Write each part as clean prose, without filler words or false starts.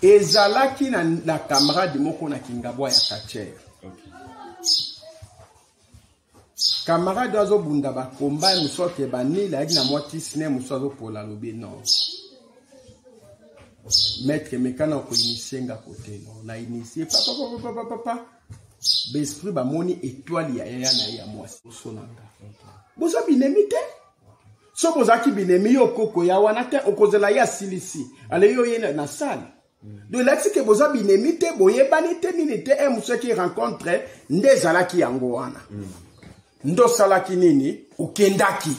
Ezalaki na camarade moko na Kingabwa ya Kacher. Okay. Camarade azobunda bakomba ye mosusu ake banile ayaki na mwa kisi ne mosusu azopola alobi non maître mekana okoinisie nga kote no na inisie papapapapapa baesprit bamoni etoile ya yaya na ye ya mwasi oso na nga boza binemi te soki bozalaki binemi yo okokoya wana te okozela ye asilisi ale yo ye na sale. Donc elakisi ke boza binemi te, boyebani te, nini te. Un mosusu ki rencontre nde ezalaki yango wana. Nde osalaki nini, okendaki.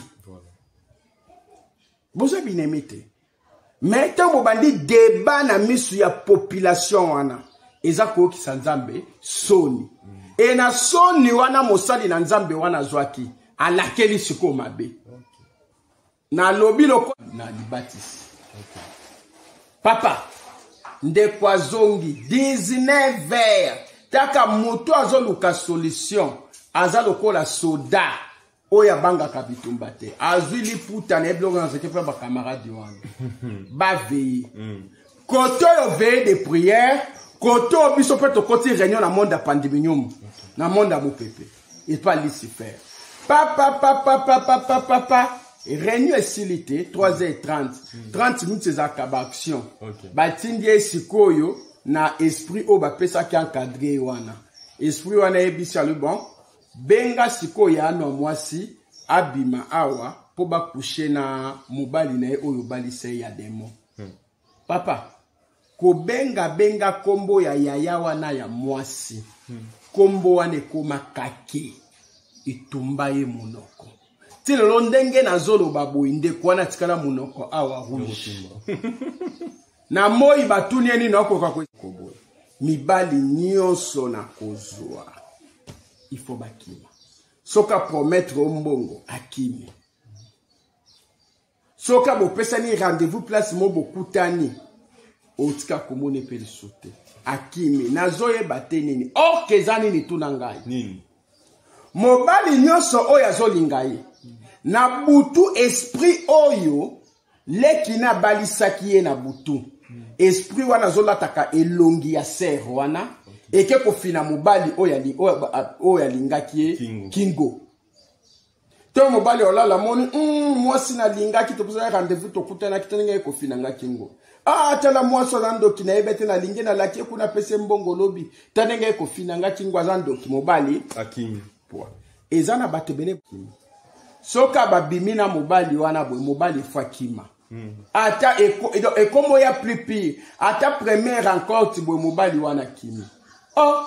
Boza binemi te. Mais ntango bobandi débat na misu ya population wana, eza koyokisa Nzambe soni. E na soni wana mosali na Nzambe wana azwaki, alakeli sikoyo mabe. Nalobi lokola na libatisi. Okay. Papa, ndeko azongi 19 heures. Taka moto azoluka solution, aza lokola soda oyo abangaka bitumba te. Azwi liputa na ye biloko na soki mpe ba camarade wana. Ba veiller. Koto oyo veiller de prière, koto oyo biso mpe tokoti réunion na monde ya pandemonium, na monde ya mopepe. Et pas Lucifer. Papa, papa, papa, papa, papa. Réunion esili te, 3h30. 30 minutes ezalaka ba action. Okay. Batindi ye sikoyo na esprit oyo bapesaki encadré wana. Esprit wana eyebisi alobi bon, benga sikoyo ya no mwasi abima awa po bakushe na mobali na ye oyo obalisa ye ya demo. Papa, kobenga benga kombo ya yaya wana ya mwasi. Kombo wana ekoma kake, etumba ye monoko. Ti lelo ndenge nazoloba boye, ndeko wana atikala monoko awa rouge. Na moi batuni ye nini akoka koboye. Mibali nyonso na kozwa, il faut bakima. Soki apromettre yo mbongo, akimi. Soki bopesani rendez-vous place mo bokutani, otika komona epe lisusu te. Akimi, nazoyeba te nini. Or ke eza nini tuna ngai. Nini? Mobali nyonso oyo azolinga ye, na butu esprit oyo leki na balisaki ye na butu. Esprit wana azolataka elongi ya ser wana, eke kofina mobali oyo oyo alingaki ye Kingo. Kingo. To mobali olala moni, mwasi nalingaki, topesaki rendez-vous, tokutanaki te, ndenge ekofina nga kingo. Ah, tala mwasi aza ndoki, nayebi te, nalingi, nalaki ye kuna, apesi ye mbongo lobi. Ta ndenge ekofina nga kingo, aza ndoki, mobali. Akimi. Poa. Eza na bato ebele. Soki babimi na mobali wana boye, mobali efo akima. Ata ekomo ya plus pire, ata première rencontre boye, mobali wana akimi. Oh,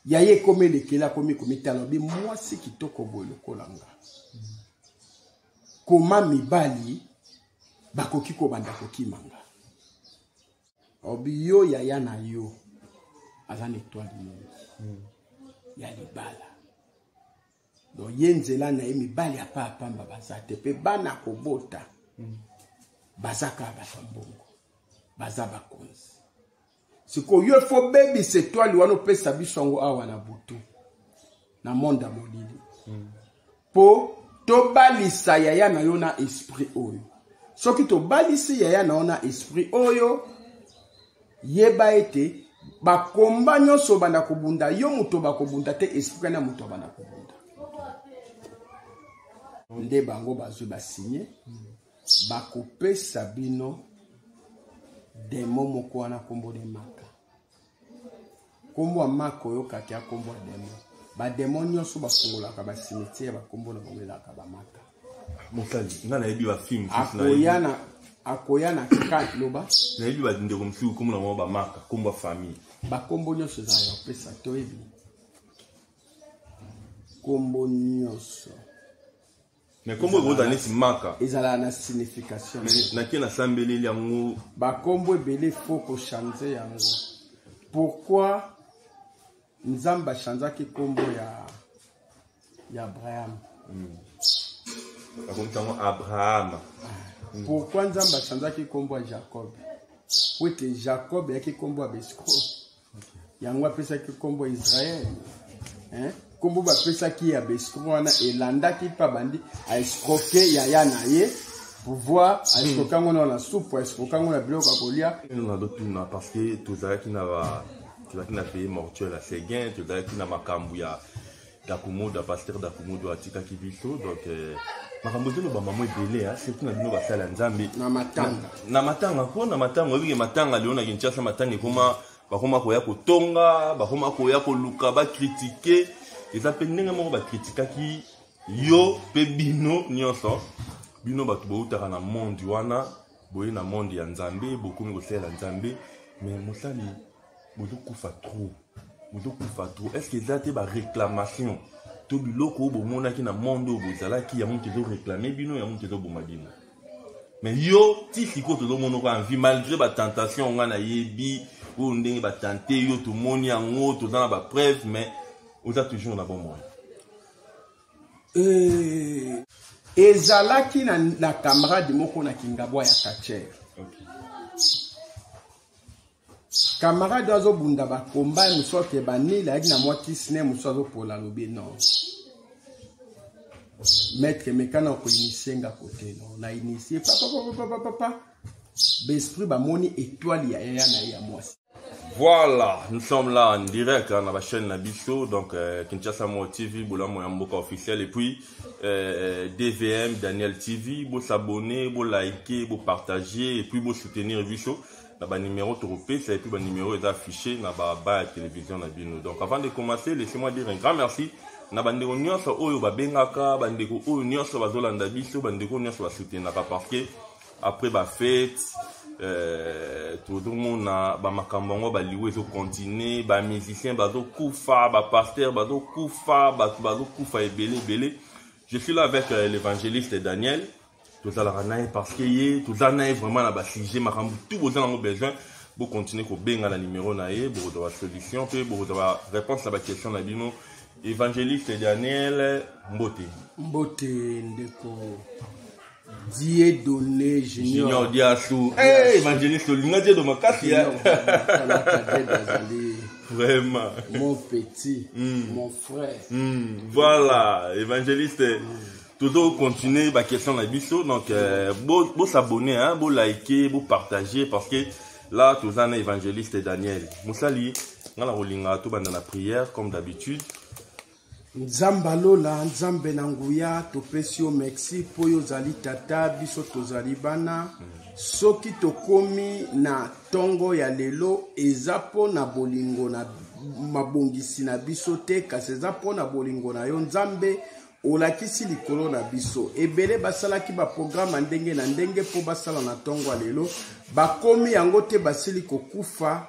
ya ye ekomi elekela, akomi komitala, obi mwasi kitoko boye lokola nga. Koma mibali bakoki kobanda kokima nga. Obi yo yaya na yo aza na étoile mingi ya libala. Donc ye nzela na ye mibali ya pa pamba baza te, pe bana kobota baza kaka bato ya mbongo, baza bakonzi. Sikoyo yo fo bebisa étoile wana opesa biso yango awa na butu na monde ya molili. Po tobalisa yaya na yo na esprit oyo. Soki tobalisi yaya na yo na esprit oyo, yeba ete bakomba nyonso banda kobunda, yo moto bakobunda te, esprit na moto banda kobunda. Nde bango bazwi basinye, bakopesa bino demo moko wana kombo de maka. Kombo ya maka oyokaki ya kombo ya demo. Ba demo nyonso bafungolaka ba cimetière, ba kombo na bango elaka ba maka. Mosali, nga nayebi ba film mosusu na Akoya yebi. na, akoya na ka, loba. Nayebi ba ndeko mosusu kombo na bango ba maka, kombo ya famille. Ba kombo nyonso ezala ya kopesa, toyebi. Kombo nyonso. Mais kombo ekozala neti maka. Ezala na signification. Mais nake nasambeleli yango. Ba kombo ebele faut ko changer yango. Pourquoi Nzambe achangeaki kombo ya Abraham? Akomisa yango Abraham. Pourquoi Nzambe achangeaki kombo ya Jacob? Po ete Jacob eyaki kombo ya bescro. Yango apesaki kombo ya Israël. Hein? Kombo bapesaki ya bescro wana elandaki pa bandi a escroquer yaya na ye. Pouvoir aescroquer yango na supu, aescroquer yango na biloko ya kolia. Nazotuna parce que tozalaki na ba tozalaki na veillée mortuaire ya Seguin, tozalaki na makambo ya Dakumuda, pasteur Dakumuda atikaki biso. Donc makambo ezoloba mamo ebele, surtout na bino basala ya Nzambe. Na matanga. Na matanga, mpo na matanga, oyebike matanga lelo na Kinshasa, matanga ekoma, bakoma koya kotonga, bakoma koya koluka bacritiquer. Eza mpe ndenge moko bacritiquaki yo mpe bino nyonso. Bino bato boutaka na monde wana, boye na monde ya Nzambe, bokomi kosalela Nzambe, mais mosali bozokufa trop, bozokufa trop. Est ce que eza te baréclamation to biloko oyo bomonaki na monde oyo bozalaki, yango moto ezoréclamer bino, yango moto ezoboma bino? Mais yo ti sikoyo tozomona oko en vie malgré batentation. Nga nayebi oyo ndenge batenter yo, tomoni yango, toza na bapreuve, mais oza toujours na bomoi. Ezalaki na camarade moko na Kingabwa ya Kacher. Camarade oyo azobunda bakomba mosusu, ake banile, ayaki na mwa kisine mosusu, azopola, alobi: "Non, maître, mekana okoinitier nga kote." No na initier, papapapapapa, baesprit bamoni étoile ya yaya na ye ya mwasi. Voilà, nous sommes là en direct, hein, dans la chaîne na biso, donc Kinshasa Mo TV, Bolamo ya Mboka officiel, et puis DVM Daniel TV. Bo s'abonner, bo liker, bo partager, et puis bo soutenir biso. Na ba numéro tropé, et puis ba numéro est affiché na ba ba télévision na bino. Donc avant de commencer, laissez-moi dire un grand merci na bandeko nyonso oyo babengaka, bandeko oyo nyonso bazolanda biso, bandeko nyonso basoutenaka, parce que après bafête tozomona bamakambo yango, baliwa ezocontinuer, bamusicien bazokufa, bapasteur bazokufa, bato bazokufa ebele ebele. Je suis là avec l'évangéliste Daniel. Tozalaka na ye parce que ye toza na ye vraiment na basujet, makambo tout boza nango besoin, bocontinuer kobenga na numéro na ye, bokozwa basolution mpe bokozwa baréponse na baquestion na bino. Évangéliste Daniel, mbote. Mbote, ndeko Dieudonné Junior. Junior Diasu. Hey, évangéliste, olinga Diedo makasi ya. Azali vraiment mon petit, mon frère. Voilà, évangéliste, toujours continuer ba question na biso. Donc bo bo s'abonner, hein, bo liker, bo partager, parce que là toza na évangéliste Daniel. Mosali, nga na kolinga to banda na prière comme d'habitude. Nzambe alola, Nzambe na nguya, topesi yo merci mpo oyo ozali tata, biso tozali bana. Soki tokomi na ntongo ya lelo, eza mpo na bolingo na mabongisi na biso te, kasi eza mpo na bolingo na yo, Nzambe, olakisi likolo na biso. Ebele basalaki baprograme ya ndenge na ndenge mpo basala na ntongo ya lelo, bakomi yango te, basili kokufa.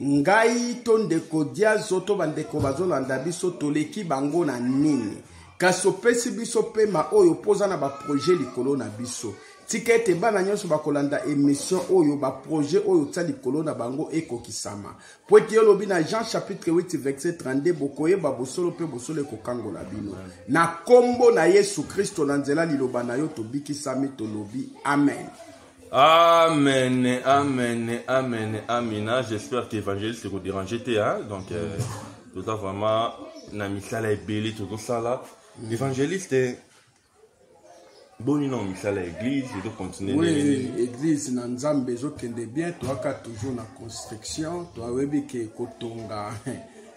Ngai to ndeko Diazo to bandeko bazolanda biso, toleki bango na nini? Kasi opesi biso pema oyo mpo oza na baprojet likolo na biso. Tika ete bana nyonso bakolanda émission oyo, baprojet oyo otia likolo na bango ekokisama, po ete yo olobi na Jean chapitre 8 verset 32: "Bokoyeba bosolo mpe bosolo ekokangola bino." Na nkombo na Yesu Kristo, na nzela liloba na yo, tobikisami, tolobi amen. Amen, amen, amen, amina. J'espère qu'évangéliste est dérangé, hein? Donc, tout ça vraiment, na misala ebele, tout ça là. Évangéliste, boni na misala église, je dois continuer. Oui, église na Nzambe ezokende bien, toaka toujours na construction, toyebi ke kotonga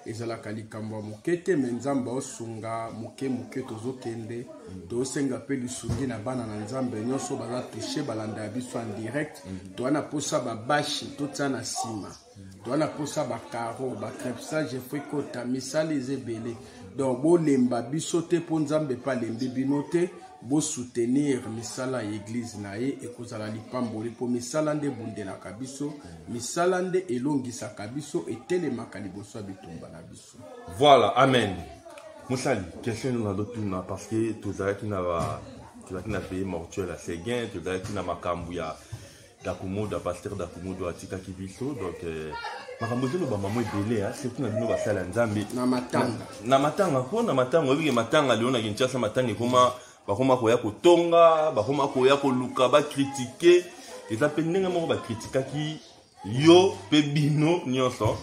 ezalaka likambo ya moke te, me Nzambe aosunga moke moke, tozokende. Tozosenga mpe lisungi na bana na Nzambe nyonso baza touché, balanda ya biso en direct. Toza na mposa babâches totia na nsima, toza na mposa bacarreaux, bacrépissage efo ekota, misala eza ebele. Donc bolemba biso te, mpo Nzambe mpe alembi bino te. Bosoutenir misala ya église na ye, ekozala lipamboli, mpo misala nde ebundelaka biso, misala nde elongisaka biso, etelemaka liboso ya bitumba na biso. Voilà, amen. Mosali, question na tuna parce que tozalaki na ba tozalaki na veillée mortuaire ya Seguin, tozalaki na makambo ya Dakumuda, pasteur Dakumuda atikaki biso. Donc makambo ezoloba mamo ebele, surtout na bino basala ya Nzambe. Na matanga. Na matanga, mpo na matanga, oyebike matanga lelo na Kinshasa, matanga ekoma, bakoma koya kotonga, bakoma koya koluka bacritiquer. Eza mpe ndenge moko bacritiquaki yo mpe bino nyonso.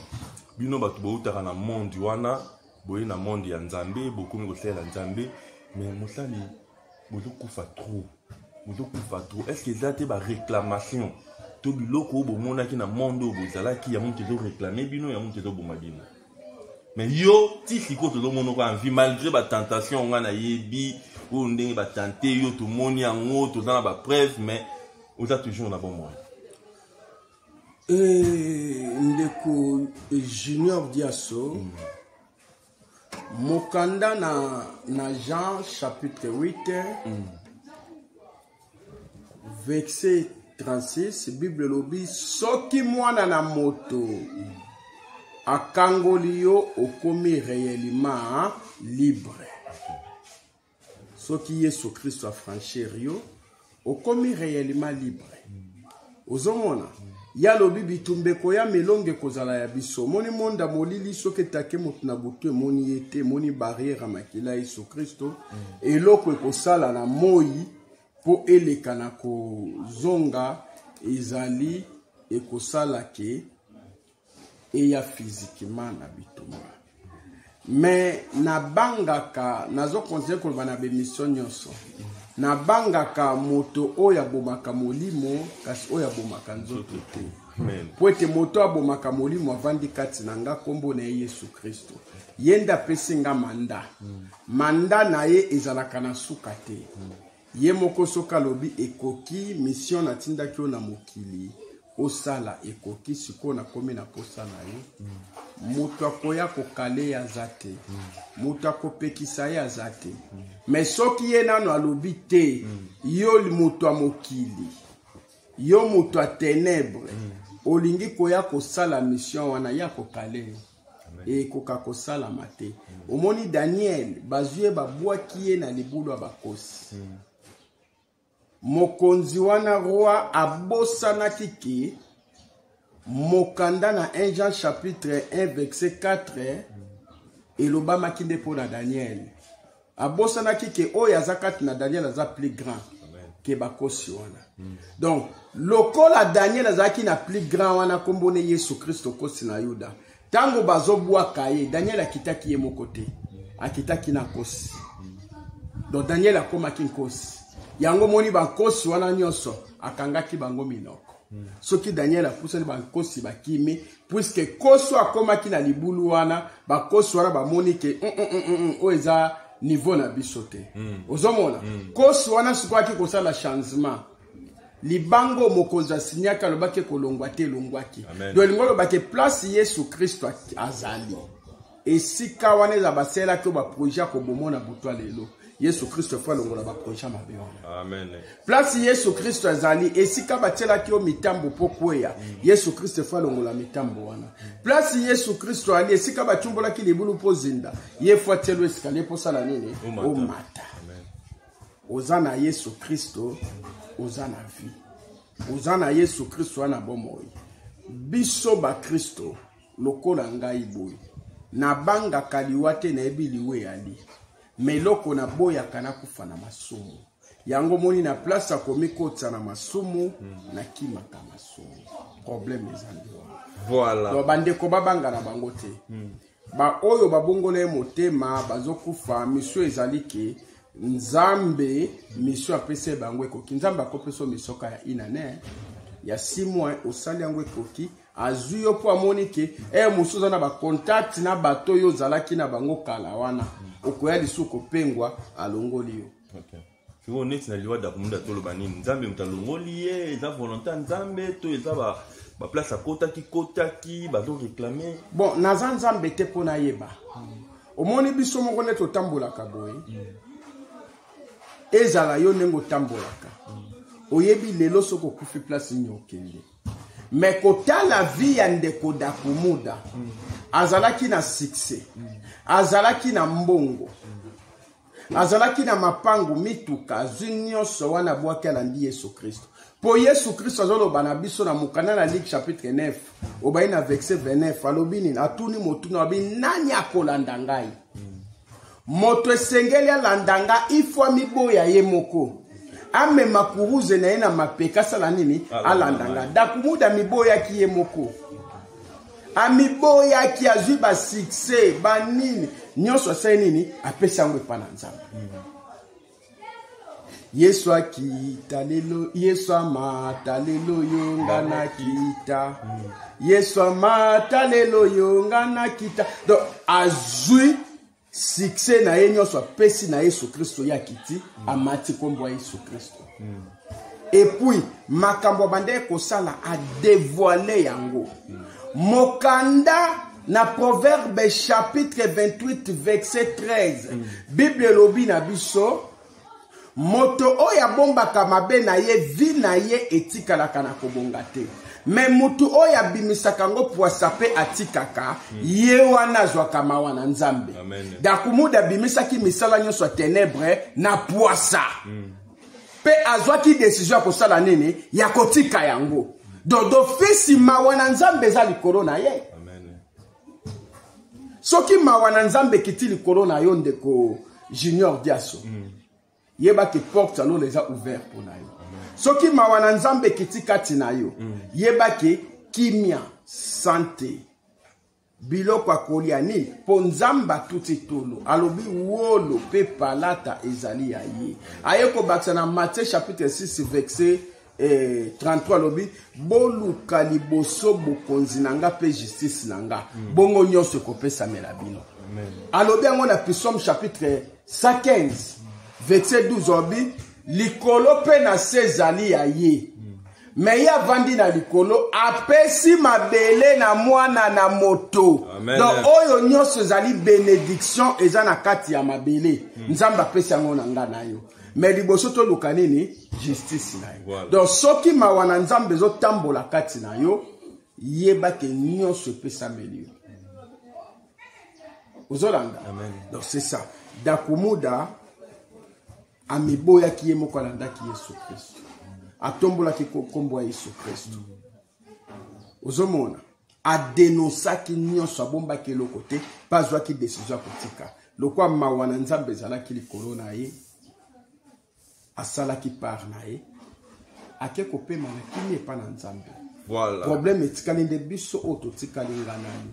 Bino bato boutaka na monde wana, boye na monde ya Nzambe, bokomi kosalela Nzambe, mais mosali bozokufa trop. Bozokufa trop. Est ce que eza te ba réclamation to biloko oyo bomonaki na monde oyo bozalaki, yango moto ezoréclame bino, yango moto ezoboma bino? Mais yo ti sikoyo tozomona oko en vie malgré batentation. Nga nayebi oyo ndenge batente yo, tomoni yango, toza na bapreuve, mais oza toujours na bomoi. Ndeko Junior Diaso, mokanda na Jean chapitre 8, verset 36, Bible elobi: soki mwana na moto akangoli yo, okomi réellement libre. Soki Yesu Kristo afranchir yo, okomi réellement libre. Ozomona, ye alobi bitumba ekoya, milongo ekozala ya biso. Omoni monda molili, soki etake moto na butu, emoni ye te, emoni barrière ya makila ya Yesu Kristo. Eloko ekosala na moi mpo eleka na kozonga ezali ekosala ke eya physiquement na bitumba. Mais nabangaka, nazokontinue koloba na bemission nyonso, nabangaka moto oyo abomaka molimo, kasi oyo abomaka nzoto te. Po ete moto abomaka molimo avandi kati na nga, nkombo na ye Yesu Kristo. Ye nde apesi nga manda. Manda na ye ezalaka na suka te. Ye moko soki alobi ekoki, mission natindaki yo na mokili osala ekoki, sikoyo nakomi na posa na yo. Moto akoya kokale ye aza te, moto akopekisa ye aza te. Mais soki ye nano alobi te, yo moto ya mokili, yo moto ya ténèbre, olingi koya kosala mission wana, ye akokale yo, ekoka kosalama te. Omoni Daniel, bazwi ye, babwaki ye na libulu ya bakosi. Mokonzi wana, roi, abosanaki ke mokanda na 1 Jean chapitre 1 verset 4 elobamaki nde mpo na Daniel. Abosanaki ke oyo aza kati na Daniel aza plus grand ke bakosi wana. Donc lokola Daniel azalaki na plus grand wana, nkombo ne Yesu Kristo, kosi na Yuda, ntango bazobwaka ye, Daniel akitaki ye moko te, akitaki na nkosi. Donc Daniel akomaki nkosi. Yango moni bankosi wana nyonso akangaki bango minoko. Soki Daniel apusani, bankosi bakimi, puisque koso akomaki na libulu wana. Bakosi wana bamoni ke oyo eza niveau na biso te. Ozomona, kosi wana sikoyo aki kosala changement. Libango mokonzi asinyaki, alobaki ekolongwa te, elongwaki. Donc elingi olobaki place Yesu Kristo azali, esika wana eza basalelaki oyo baprojet ya kobomona butu ya lelo, Yesu Kristo faut alongola baprojet mabe wana. Amen. Place Yesu Kristo azali, esika batielaki yo mitambo mpo kweya, Yesu Kristo faut alongola mitambo wana. Place Yesu Kristo ali, esika batumbolaki libulu mpo zinda, ye faut atielo escalier mpo osala nini? Omata. Omata. Oza na Yesu Kristo, oza na vie. Oza na Yesu Kristo wana bomoi. Biso bakristo lokola ngai boye, nabangaka liwa te, nayebi liwa eyali, me eloko naboyaka, nakufa na masumu. Yango moni na place akomikotisa na masumu, nakimaka masumu. Problème eza nde wana. Voilà. Donc bandeko babanga na bango te. Baoyo babongola ye motema bazokufa, miso ezali ke Nzambe mission apesi ye bango ekoki. Nzambe akopesa yo mission ka ya inane ya 6 mois, osali yango, ekoki, azwi yo mpo amoni ke mosusu oza na bacontact na bato oyo ozalaki na bango kala wana, okoya lisusu kopengwa, alongoli yo. Okay. Sikoyo neti na liwa Dakumunda, toloba nini? Nzambe moto alongoli ye, eza volonté ya Nzambe to eza baplace akotaki kotaki bazoréclame? Bon, naza Nzambe te mpo nayeba. Omoni biso moko nde totambolaka boye. Ezala yo ndenge otambolaka, oyebi lelo soki okufi place nini okende. Me kotala vie ya ndeko Dakumuda, azalaki na succès, azalaki na mbongo, azalaki na mapangu, mituka, azwi nyonso wana, abwaki, alandi Yesu Kristo. Mpo Yesu Kristo azoloba na biso na mokanda na Luc chapitre 9, obayi na verset 29, alobi nini? Atuni motuna, alobi: nani akolanda ngai? Moto esengeli alanda nga, ifo amiboya ye moko, amema kuruze na ye na mapeka, asala nini? Alanda nga. Dakumuda amiboyaki ye moko, amiboyaki, azwi basuccès banini nyonso, asali nini? Apesi yango epa na Nzambe. Yesu akita lelo, Yesu amata lelo yo nga nakita. Yesu amata lelo yo nga nakita. Donc azwi succès na ye nyonso apesi na Yesu Kristo, ye akiti, amati nkombo ya Yesu Kristo. Et puis makambo abandaki kosala adévoile yango. Mokanda na Proverbe chapitre 28 verset 13, Bible elobi na biso: moto oyo abombaka mabe na ye, vie na ye etikalaka na kobonga te, mais motu oyo abimisaka yango pwasa mpe atikaka, ye wana azwaka mawa na Nzambe. Amen. Dakumuda abimisaki misala nyonso ya ténèbre na pwasa mpe azwaki décision ya kosala nini? Ya kotika yango. Donc d'office mawa na Nzambe eza likolo na ye. Amen. Soki mawa na Nzambe ekiti likolo na yo, ndeko Junior Diaso, yebaki porte ya lola eza ouvert mpo na yo. Soki mawa na Nzambe ekiti kati na yo, yebaki kimia, santé, biloko akolia nini, mpo Nzambe atuti tolo, alobi wolo mpe palata ezali ya ye. Aye kobakisa na Matthieu chapitre 6 verset 33, alobi: boluka liboso bokonzi na nga mpe justice na nga, bongo nyonso ekopesamela bino. Amen. Alobi yango na Psaume chapitre 115 verset 12, alobi likolo mpe na se ezali ya ye, mais ye avandi na likolo, apesi mabele na mwana na moto. Amen. Donc oyo nyonso ezali bénédiction eza na kati ya mabele, Nzambe apesi yango na nga na yo, mais liboso toluka nini? Justice na ye. Donc soki mawa na Nzambe ezotambola kati na yo, yeba ke nyonso epesameli yo. Ozolanda? Amen. Donc c'est ça. Dakumuda amiboyaki ye moko, alandaki Yesu Kristo, atombolaki nkombo ya Yesu Kristo. Ozomona, adénonçaki nyonso, abombaki eloko te mpe azwaki décision ya kotika. Lokwa mawa na Nzambe ezalaki likolo na ye, asalaki part na ye, ake kopema na kimia epa na Nzambe. Problème etikali nde biso oyo totikali, nga na yo.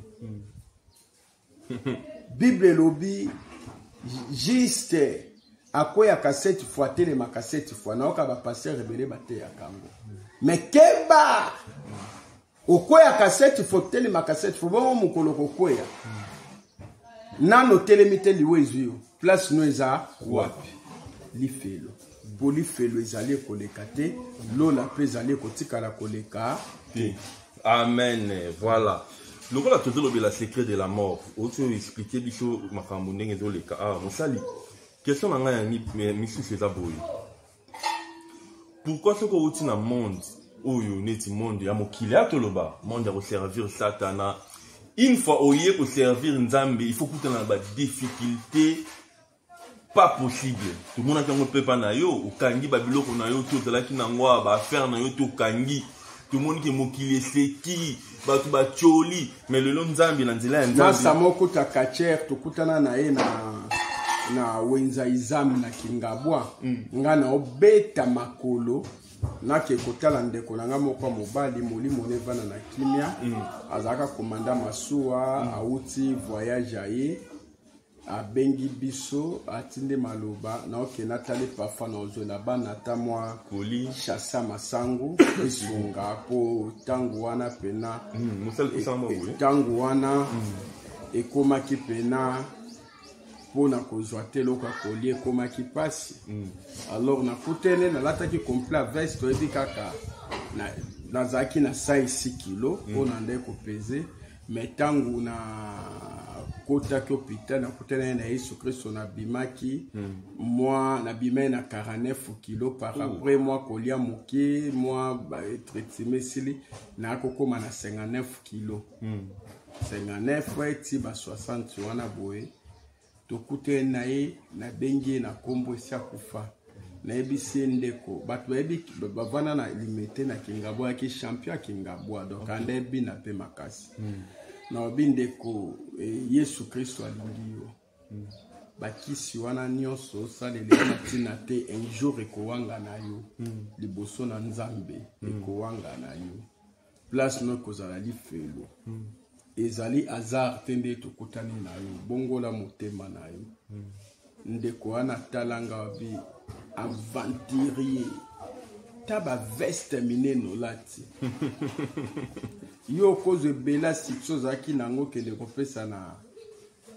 Bible elobi juste akweyaka sept fois, atelemaka sept fois. Nayoka bapasteur ebele bateyaka yango, mais keba, okweyaka sept fois, otelemaka sept fois, bongo mokolo kokweya nano otelemi te, liwa ezwi yo, place no eza wapi? Lifelo. Mpo lifelo ezali ekoleka te, lola mpe ezali ekotikala koleka te. Amen. Voilà, lokola tozolobela secret de la mort, oti oyo explique biso makambo ndenge ezoleka awa. Mosali, question na ngai ya misusu eza boye: pourquoi soki outi na monde oyo, neti monde ya mokili ya toloba monde ya koservir Satana, une fois oye koservir Nzambe, il faut kutana na badifficulté pas possible? Tomonaki yango mpe mpa na yo, okangi babiloko na yo te, ozalaki nango awa, baaffaire na yo te, okangi. Tomoni ke mokili eseki bato, batioli, mais lelo Nzambe, na nzela ya Nasa Nzambe. Moko ta quartier tokutana na ye na wenza Izam na Kingabwa. Nga na obeta makolo, nake kotala ndeko na nga moko ya mobali, molimo nevanda na kimia. Azalaka komanda masuwa. Awuti voyage, aye, abengi biso, atindi maloba: naokende atali parfois naozwela bana ata mwa koli chasa masangu esunga, mpo ntango wana pena Mosali tosala mwa boye. Ntango wana ekomaki pena mpona kozwa te eloko ya kolia, ekomaki mpasi. Alors nakutene, nalataki complet ya veste, oyebi kaka nazalaki na 106 kilo mpo na nde kopese, mais ntango nakotaki hôpital, nakutani na Yesu Kristo, nabimaki mwa nabimaki na 49 kilo. Par après mwa kolia moke, mwa traitement esili, nakokóma na 59 kilo, 59 ti ba 60 wana boye. Tokutani na ye, nabengi ye na nkombo, esi akufa. Nayebisi ye: ndeko, bato bayebi bavanda na Limete na Kingabwa, ayaki champion ya Kingabwa, donc anda ebina mpe makasi. Nalobi: ndeko, Yesu Kristo alingi yo. Bakisi wana nyonso osalela eza ntina te. Un jour ekowanga na yo liboso na Nzambe, ekowanga na yo, place no ekozala lifelo. Ezali hasard te nde tokutani na yo, bongola motema na yo. Ndeko wana atalanga, wabi Aventurier, ta baveste minene olati, yo okozwa ebele succès ozalaki nango, okende kopesa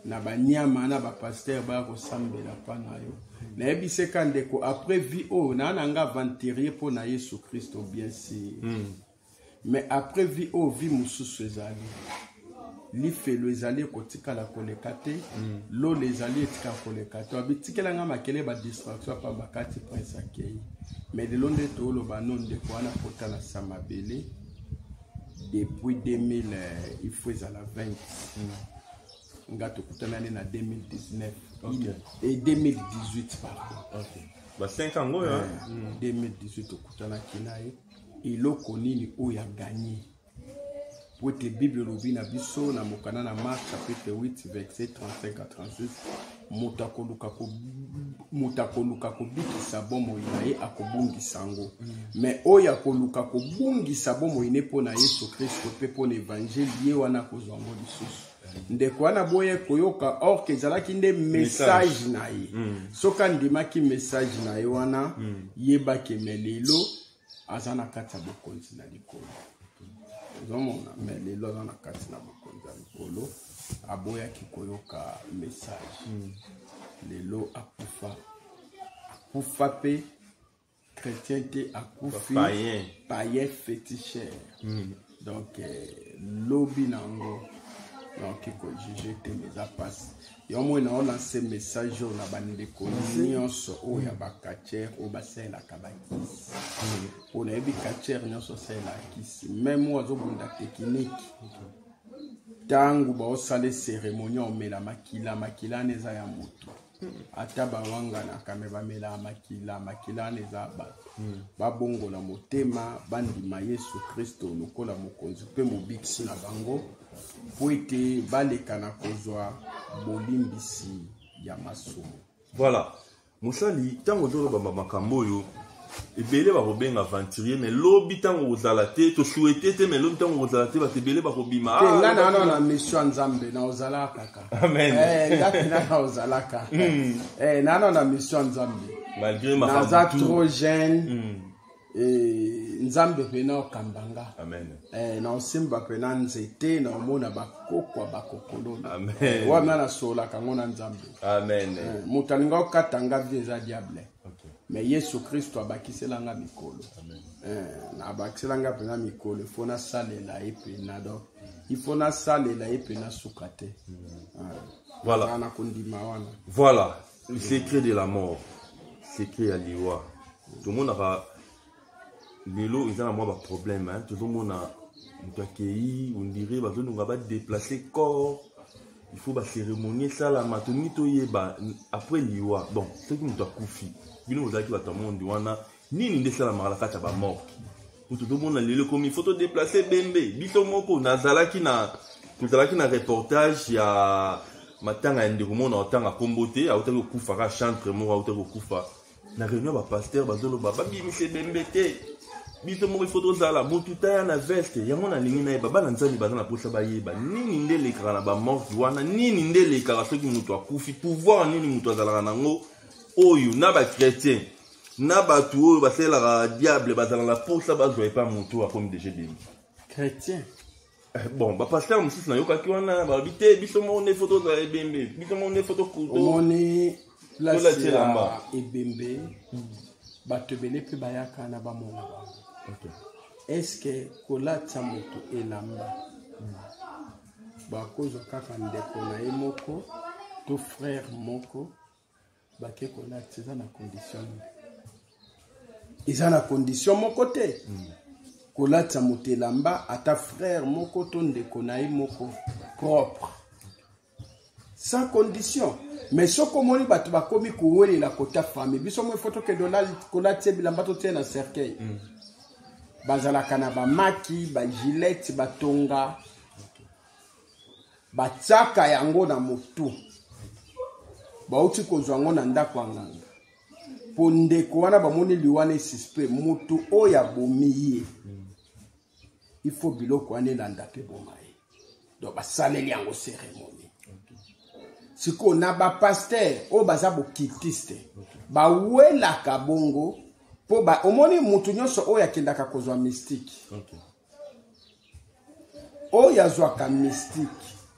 na banyama na bapasteur baya kosambela mpa na yo. Nayebisi eka ndeko, après vie oyo naa na nga aventurier mpo na Yesu Kristo, bien sûr. Mais après vie oyo, vie mosusu ezali, lifelo ezali, ekotikala koleka te. Lola ezali, etikala koleka te. Abitikela makele, badistraction apamba kati. Prince akei, mais lelo nde tooloba no ndeko wana kota na sa mabele depuis 2000, il faut ezala 20. Nga tokutanani na 2019 et 2018, pardon. Ba 5 ans oyo. 2018 tokutanaki na ye. Eloko nini oyo aganye? Po ete Bible elobi na biso na mokanda na Marc chapitre 8 verset 35 à 36: moto akoluka kobikisa bomoi na ye akobungisa yango, mais oyo akoluka kobungisa bomoi ne mpo na Yesu Kristo mpe mpo na évangile, ye wana akozwa yango lisusu. Ndeko wana boye koyoka or ke ezalaki nde message na ye. Soki andimaki message na ye wana, yebaki me lelo aza na kati ya bokonzi na likolo. Ozomona, me lelo aza na kati na bokonzi ya likolo. Aboyaki koyoka message. Lelo akufa, akufa mpe chrétien te, akufi païen. Païen féticheur. Donc lobi nango naoki kojuger te, mais eza mpasi. Yo moi naolance message oyo na bandeko nyonso oyo ya bacatcheur oyo basalelaka bakisi, mpo nayebi catcheur nyonso asalelaka kisi, même oyo azobunda technique. Ntango baosala cérémonie, omela makila, makila wana eza ya moto. Ata bawanganaka, me bamelaka makila, makila wana eza bato. Babongola motema, bandima Yesu Kristo lokola mokonzi mpe mobikisi na bango, mpo ete baleka na kozwa bolimbisi ya masumu. Voilà, mosali, ntango ozoloba makambo oyo, ebele bakobenga aventurier, mais lobi ntango kozala te, tosouhaite te, mais lobi ntango kozala te, bato ebele bakobima. Te, nga na na mission ya Nzambe, na ozalaka kaka. Amen. Nga mpena na ozalaka nano na mission ya Nzambe. Malgré naza trop jeune. Nzambe mpena okamba nga. Amen. Na osimba mpena nzete, na omona bakokwa bakokolona. Amen. Wana nasololaka yango na Nzambe. Amen. Moto alinga okata nga vie eza diable, mais Yesu Kristo abakiselanga mikolo, abakiselanga mpena mikolo. Il faut nasalela ye mpena, donc il faut nasalela ye mpena suka te. Voilà. Na kondima wana. Voilà le secret de la mort, secret ya liwa. Tomonaka lelo eza na mwa baproblème. Tozomona moto akei, on dirait bazolunga badéplace corps, il faut bacérémonie esalama. Tolingi toyeba, après liwa, bon, soki moto akufi, bino bozalaki bato ya monde wana, nini nde esalamaka na kati ya bamorgue? Po tozomona lelo ekomi faut todéplace bembe. Biso moko nazalaki na tozalaki na reportage ya matanga ya ndeko moko na otanga nkombo te, autaki kokufa, kaka chantre moko autaki kokufa. Na réunion, bapasteur bazoloba babimisa ebembe te, biso moko ifo tozala motu taya na veste yango. Nalingi nayeba, bana Nzambe baza na mposa bayeba nini nde elekaka na bamorgue wana, nini nde elekaka soki moto akufi, pouvoir nini moto azalaka nango oyo na bachrétien na bato oyo basalelaka diable bazala na mposa bazwa epa moto oyo akomi déjà ebembe. Chrétien. Bon, bapasteur mosusu nayokaki wana balobi te, biso moko nde faut tozala ebembe, biso moko nde faut Omoni, place ya ebembe, bato ebele mpe bayaka na bamona bango. Est-ce kolatisa moto elamba, bakozwa kaka ndeko na ye moko to frère moko bake kolatisa? Eza na condition nini? Eza na condition moko te. Kolatisa moto elamba, ata frère moko to ndeko na ye moko propre, sans condition. Mais soki omoni bato bakomi kowelela kota famille, biso mo ifo tokende kolatisa bilamba, totie na cercueil. Bazalaka na bamaki, bagilete, batonga, batiaka yango na motu, bauti kozwa yango na ndako ya nganga, mpo ndeko wana bamoni liwana esuspect, motu oyo abomi ye. Il faut biloko wana elanda mpe boma ye, donc basaleli yango cérémonie. Sikoyo na bapasteur oyo baza baoccultiste. Bawelaka bongo mpo ba, omoni motu nyonso oyo akendaka kozwa mystique, oyo azwaka mystique,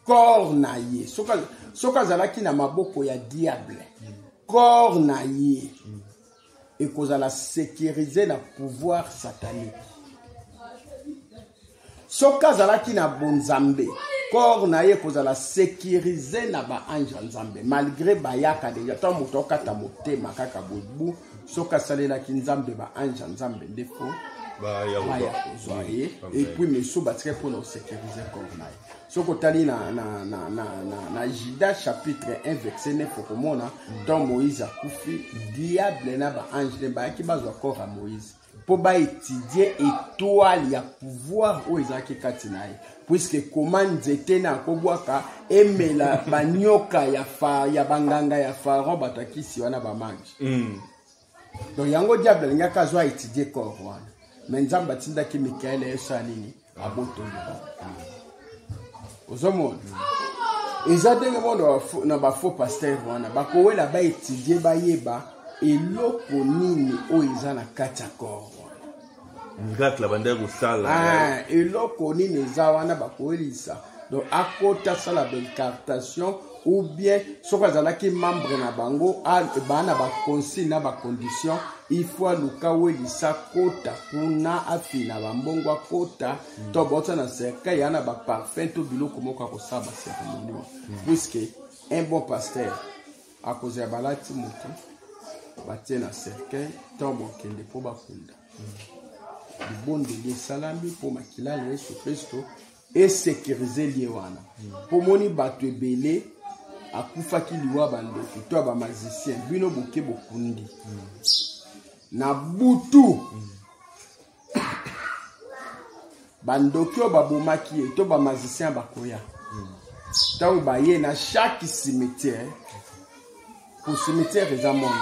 corps na ye soki azalaki na maboko ya diable, corps na ye ekozala sécurisé na pouvoir satanique. Soki azalaki na bonzambe, corps na ye ekozala sécurisé na baange ya Nzambe, malgré bayaka deja. Ntango moto akata motema kaka bobu, soki asalelaki Nzambe, baange ya Nzambe nde fo baya kozwa ye. Et puis misu batikaki mpona kosécuriser corps na ye. Soki otali na Juda chapitre 1 verset 9, okomona ntango Moïse akufi, diable na baange ne bayaki bazwa corps ya Moïse mpo baétudier étoile ya pouvoir oyo ezalaki kati na ye, puisque koma nzete na akobwaka emela banyoka ya banganga ya Pharaon, bato akisi wana, bamage. Donc yango diable alingaki azwa étudier corps wana, mais Nzambe atindaki Mikaele esala nini? Abotoli. Ozomona, eza ndenge moko na bafaux pasteur wana, bakowela baétudier, bayeba eloko nini oyo eza na kati ya corps wana. Miracle abandaki kosala. Ah, eloko nini eza wana, bakowelisa. Donc akota asala baincantation, ou bien soki azalaki membre na bango, baa na baconsigne na bacondition, il faut aluka welisa kota kuna, afina bambongo, akota to bauta na cercueil ya na baparfum to biloko moko, akosala bacérémonie wana, puisque un bon pasteur akozala balati moto, batie na cercueil, to bokende mpo bakunda, libondeli esalami mpo makila na Yesu Kristo esécuriser lie wana. Mpo moni bato ebele akufaki liwa bandoki to ya bamagicien, bino boke bokundi na butu, bandoki oyo babomaki ye to bamagicien bakoya. Ntango baye na chaque cimetière, po cimetière eza monde,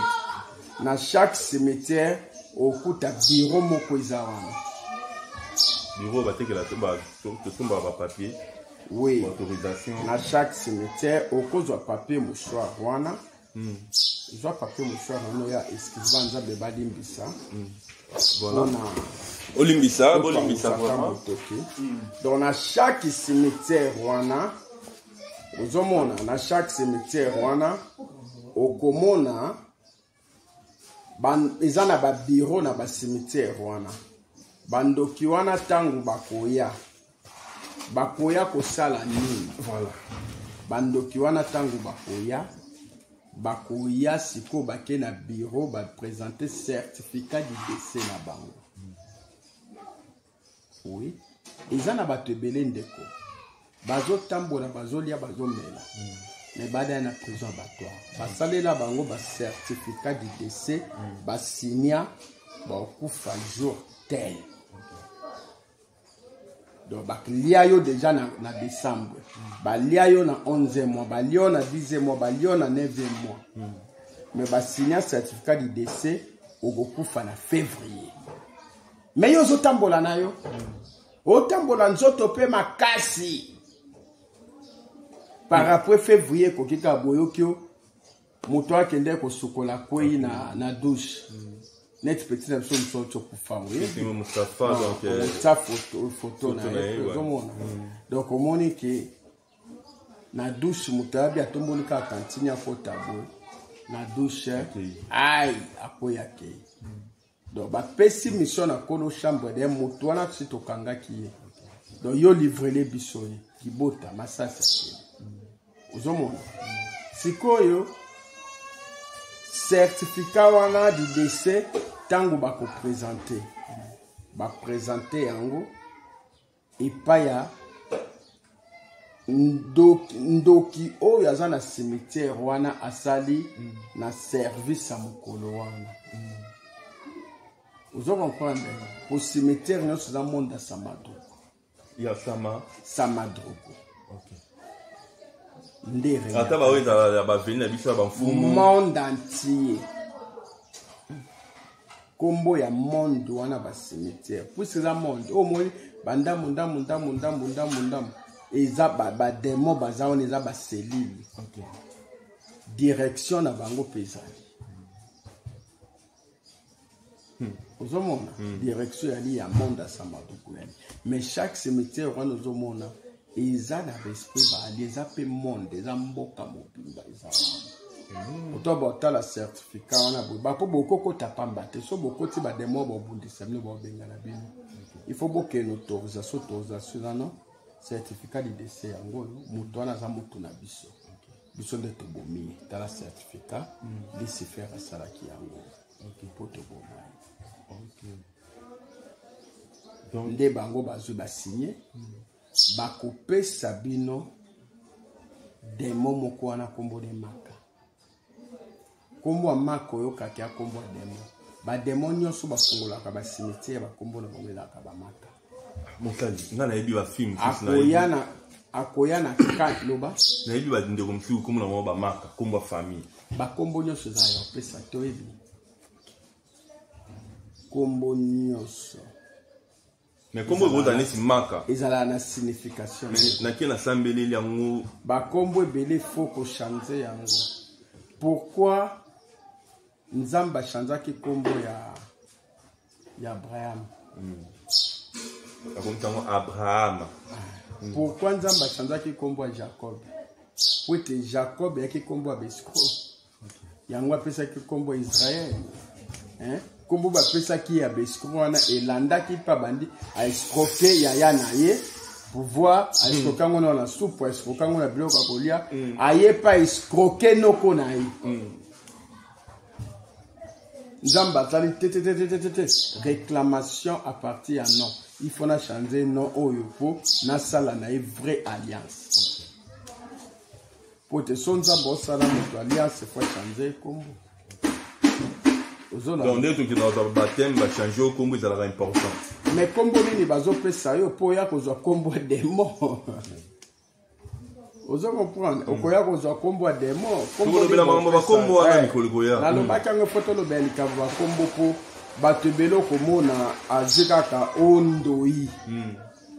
na chaque cimetière okuta bureau moko eza wana. Bureau batekela, tosombaka bapapier. Oui. Autorisation. Na chaque cimetière okozwa papier mouchoir wana. Zwa papier mouchoir wana oya, excuse, Nzambe balimbisa. Voilà, olimbisa, bolimbisa vraiment. Motoki. Donc na chaque cimetière wana ozomona, na chaque cimetière wana okomona eza na babureau na bacimetière wana. Bandoki wana ntango bakoya, bakoya kosala nini? Voilà. Bandoki wana ntango bakoya, bakoya sikoyo, bake na bureau, baprésente certificat du décès na bango. Oui, eza na bato ebele, ndeko, bazotambola, bazolia, bazomela, mais badaya na prison abattoir, basalela bango bacertificat du décès, basinya bakokufa jour tel. Donc balia yo déjà na décembre, balia yo na 11e mois, balia yo na 10e mois, balia yo na 9e mois, mais basinya certificat du décès okokufa na février. Mais yo ozotambola na yo, otambola nzoto mpe makasi. Par après février ekoki kaka, boyoki yo moto akende kosukola, kwei na douche, neti petit na biso mosu oti okufa. Mustafa, donc Otia photo na ye, ozomona. Donc omoni ke na douche moto ayabi, atomboli kaka kantine, akota boye na douche, ai, akwei, akei. Donc bapesi mission na kolo chambre de moto wana, si tokangaki ye, donc yo livrele biso ye libota, masasi akende. Ozomona sikoyo certificat wana du décès, ntango bakoprésente, baprésente yango epai ya ndoki, ndoki oyo aza na cimetière wana, asali na service ya mokolo wana. Ozo comprendre? Po cimetière nyonso eza monde ya Samadroko. Ya Sama. Samadroko. Nde ata baoyo ezala ya baveni na biso ya bamfumu. Monde entier, nkombo ya monde wana bacimetière, puisque eza monde oyo omoni bandambo ndambo ndambo ndambo ndambo ndambo, eza badémon baza wana, eza bacellule. Direction na bango mpe ezali. Ozomona direction yali ya monde ya Samaduku yali. Mais chaque cimetière wana ozomona eza na respect baali, eza mpe monde, eza mboka mobimba eza wana. Oto botala certificat wana boye bapo bokokota pamba te, so bokoti bademo bobundisa bino, bobengana bino. Il faut bokende autorisation, autorisation eza no certificat de décès yango oyo, moto wana aza moto na biso, biso nde tobomi ye. Tala certificat, Lucifer asalaki yango mpo toboma ye. Donc nde bango bazwi basigne, bakopesa bino demo moko wana nkombo de Maka. Nkombo ya Maka oyokaki ya nkombo ya demo. Bademo nyonso bafungolaka bacimetière, bakombo na bango ezalaka bamaka. Mosali nga nayebi bafilme. Akoya na ka loba. Nayebi bandeko mosusu nkombo na bango bamaka, nkombo ya famille. Bakombo nyonso ezala ya kopesa, toyebi nkombo nyonso. Mais nkombo ekozala neti Maka. Ezalaka na signification. Mais nake nasambeleli yango. Bakombo ebele faut kochange yango. Pourquoi Nzambe achangeaki nkombo ya Abraham? Akomisi yango Abraham. Pourquoi Nzambe achangeaki nkombo ya Jacob? Po ete Jacob eyaki nkombo ya baescroc, yango apesaki nkombo ya Israel, hein? Nkombo bapesaki ya baescroc wana elandaki mpe abandi aescroke yaya na ye pouvoir, aescroke yango na supu, aescroke yango na biloko ya kolia, aye mpe aescroke noko na ye. Nzambe atali te te te te te te, réclamation à partir ya nom, il faut na changer nom oyo mpo nasala na ye vraie alliance. Po te so Nzambe osala moto alliance, faut changer kombo. Donc nde tokenda kozwa baptême, bachange oyo nkombo ezalaka important. Mais kombo nini bazopesa yo mpo oya kozwa kombo ya demo? Ozo comprendre? Okoya kozwa kombo ya demo. Tokolobela makambo bakombo wana mikolo koya. Nalobaki yango, fo tolobela likambo bakombo, mpo bato ebele okomona azwi kaka o ndoi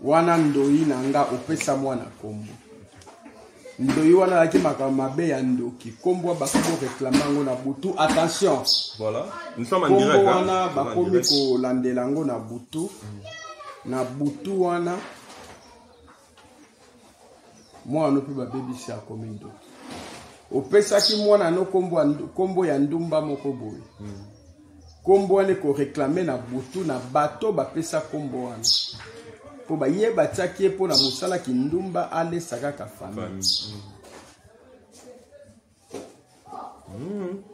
wana, ndoi na nga opesa mwana kombo ndoi wana alaki makambo mabe ya ndoki. Kombo bakomi réclame yango na butu, attention. Voilà, nous sommes en kombo direct. Wana bakomi kolandela yango na butu, na butu wana mwana mpe babebisi, akomi ndoki. Opesaki mwana no kombo ya ndumba moko boye, kombo wana ekoréclame na butu na bato bapesa kombo wana, mpo baye batiaki ye mpo na mosala kindumba, alesa kaka famille.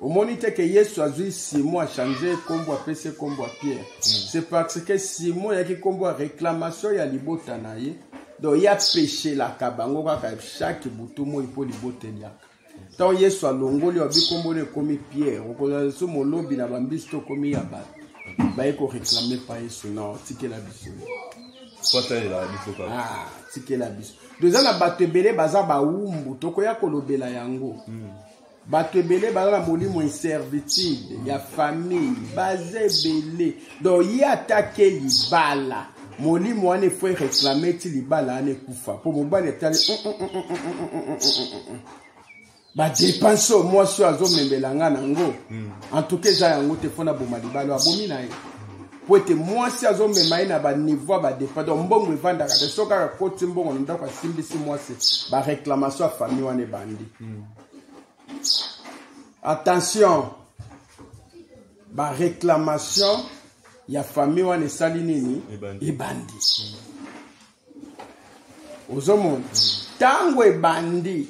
Omoni te ke Yesu azwi Simon, achange kombo, apesi kombo ya Pierre? C'est parce que Simon eyaki kombo ya réclamation ya libota na ye. Donc ye apeshelaka bango kaka chaque butu moi mpo libota eliaka. Ntango Yesu alongoli wabi kombo no ekomi Pierre, okozala so molobi na bambisi to okomi ya bato baye koréclame pa Yesu. Non, tikela biso. Po asalelaka biso kaka. Ah, tikela biso. Donc eza na bato ebele baza bawumbu, tokoya kolobela yango. Bato ebele baza na molimo inservitude ya famille, baza ebele. Donc ye atake libala, molimo wana efo eréclame ti libala wana ekufa, mpo mobali etali badépenses oyo mwasi oyo azomemela nga nango, en tout cas eza yango te, fo naboma libala oyo. Abomi na ye po ete mwasi azomema ye na baniveau ya badépenses. Donc mbongo evandaka te. So kaka koti mbongo na ndako, asimbisi mwasi, baréclamation ya famille wana ebandi. Attention, baréclamation ya famille wana esali nini? Ebandi. Ebandi. Ozomona ntango ebandi,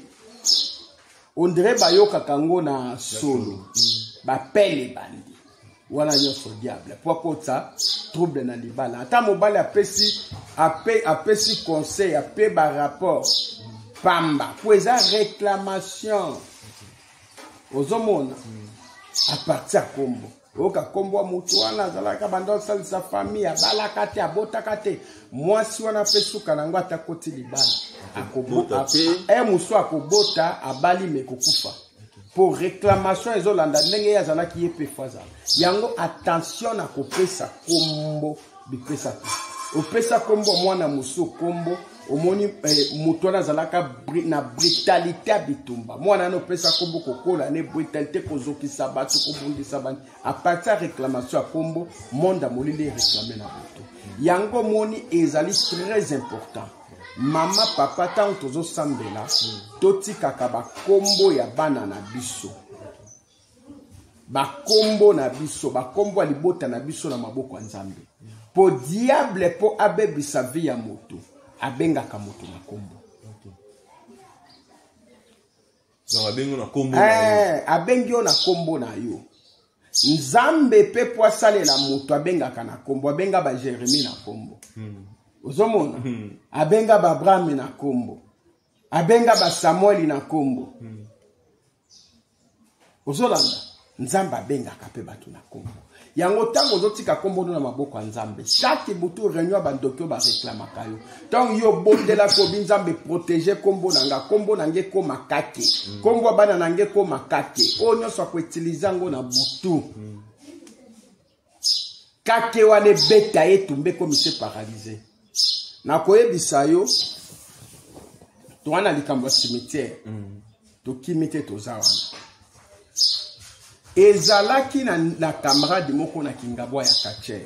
on dirait bayokaka yango na solo, bapele ebandi wana nyonso diable po akota trouble na libala. Ata mobali apesi apesi conseil, ape barapport pamba, po eza réclamation. Ozomona à partir ya kombo, oyoka kombo ya motu wana azalaka banda osalisa famille, abalaka te, abotaka te. Mwasi wana mpe suka na yango, ata koti libala, Akobota te. Mosu akobota, abali, me kokufa, po réclamation ezolanda ndenge ye azalaki, ye mpe fo azala yango. Attention na kopesa kombo bipesa te. Opesa kombo mwana mosu, kombo Omoni moto wana azalaka na brutalité ya bitumba. Mwana wana opesa kombo kokola ne brutalité, kozokisa bato, kobundisa bato. À partir ya réclamation ya kombo, monde ya molili réclame na moto. Yango moni ezali très important. Mama, papa, ntango tozosambela, totikaka bakombo ya bana na biso, bakombo na biso, bakombo ya libota na biso na maboko ya Nzambe. Po diable, mpo abebisa vie ya moto, abengaka moto na kombo. Donc abengi yo na kombo na yo. Abengi yo na kombo na yo. Nzambe mpe, po asalela moto, abengaka na kombo. Abenga baJeremi na kombo. Ozomona, abenga baAbrahame na kombo, abenga baSamueli na kombo. Ozolanda, Nzambe abengaka mpe bato na kombo. Yango ntango ozotika kombo no na maboko ya Nzambe, chaque butu réunion ya bandoki oyo bareklamaka yo, ntango yo obondelaka, obi: "Nzambe, protège kombo na nga, kombo na nga ekóma kake, kombo ya bana na nga ekóma kake." Oyo nyonso akoutiliser yango na butu, kake wana ebeta ye, tumba, ekomise paralyse. Nakoyebisa yo, toza na likambo ya cimetière. Tokimi te, toza wana. Ezalaki na camarade moko na Kingabwa ya Kacher.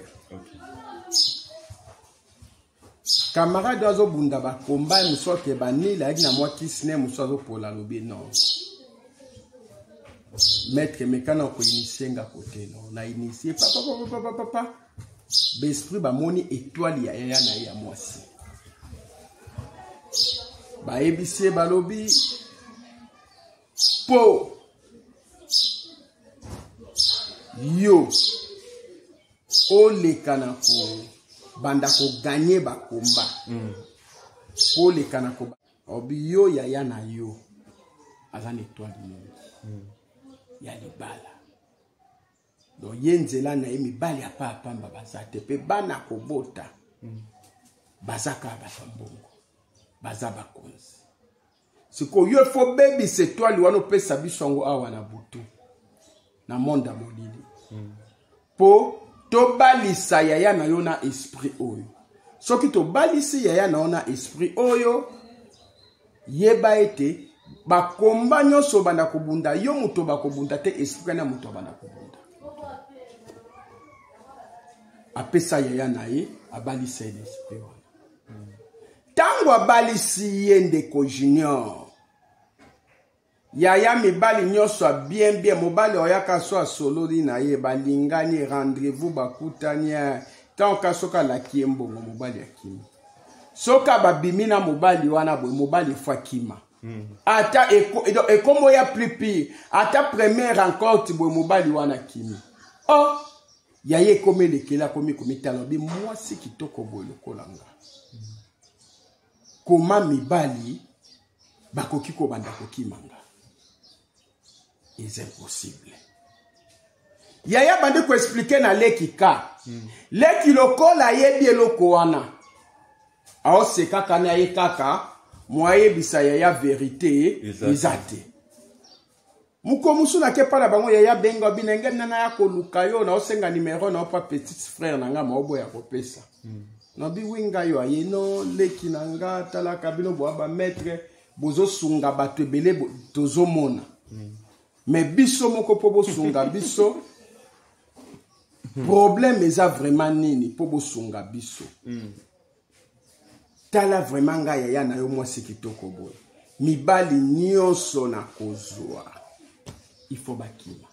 Camarade oyo azobunda bakomba mosu, ake banile, ayaki na mwa kisine mosu, azopola, alobi: "Non, maître, mekana koinitier nga kote." No na initier, papa, papa, papa, baesprit bamoni étoile ya yaya na ye ya mwasi. Bayebisi ye, balobi: "Mpo yo oleka na kobanda kogagner bakomba, mpo oleka na ko obi yo, yaya na yo aza na étoile mingi ya libala. Donc ye nzela na ye, mibali ya pa pamba baza te, mpe bana kobota baza kaka bato ya mbongo, baza bakonzi. Sikoyo yo faut bebisa étoile wana, opesa biso yango awa na butu na monde ya molili, mpo tobalisa yaya na yo na esprit oyo. Soki tobalisi yaya na yo na esprit oyo, yeba ete bakomba nyonso obanda kobunda, yo moto bakobunda te, esprit wana moto abanda kobunda." Apesa yaya na ye, abalisa ye na esprit wana. Ntango abalisi ye, ndeko Junior, yaya, mibali nyonso ya bien bien, mobali oyaka so asololi na ye, balingani, rendez-vous, bakutani. Ntango ka soki alaki ye mbongo, mobali akimi. Soki babimi na mobali wana boye, mobali efo akima. Ata ekomo ya plus pire, ata première rencontre boye, mobali wana akimi. Oh, yaya, ekomi elekeli, akomi komitala, obi mwasi kitoko boye lokola nga, koma mibali bakoki kobanda kokima nga? Eza impossible. Yaya bandi koexpliquer na leki ka. Leki lokola ayebi eloko wana, aosekaka na ye kaka, mo ayebisa yaya vérité eza te. Moko mosusu nake mpa na bango, yaya benga bino nge nana ya koluka yo, naosenga numero na opa petit frère na nga, maoboya kopesa. Nabi wi ngai yo aye no leki na nga, talaka bino boya bamaître, bozosunga bato ebele, tozomona. Mais biso moko, mpo bosunga biso, problème eza vraiment nini mpo bosunga biso? Tala vraiment, ngai yaya na yo, mwasi kitoko boye, mibali nyonso na kozwa, il faut bakima.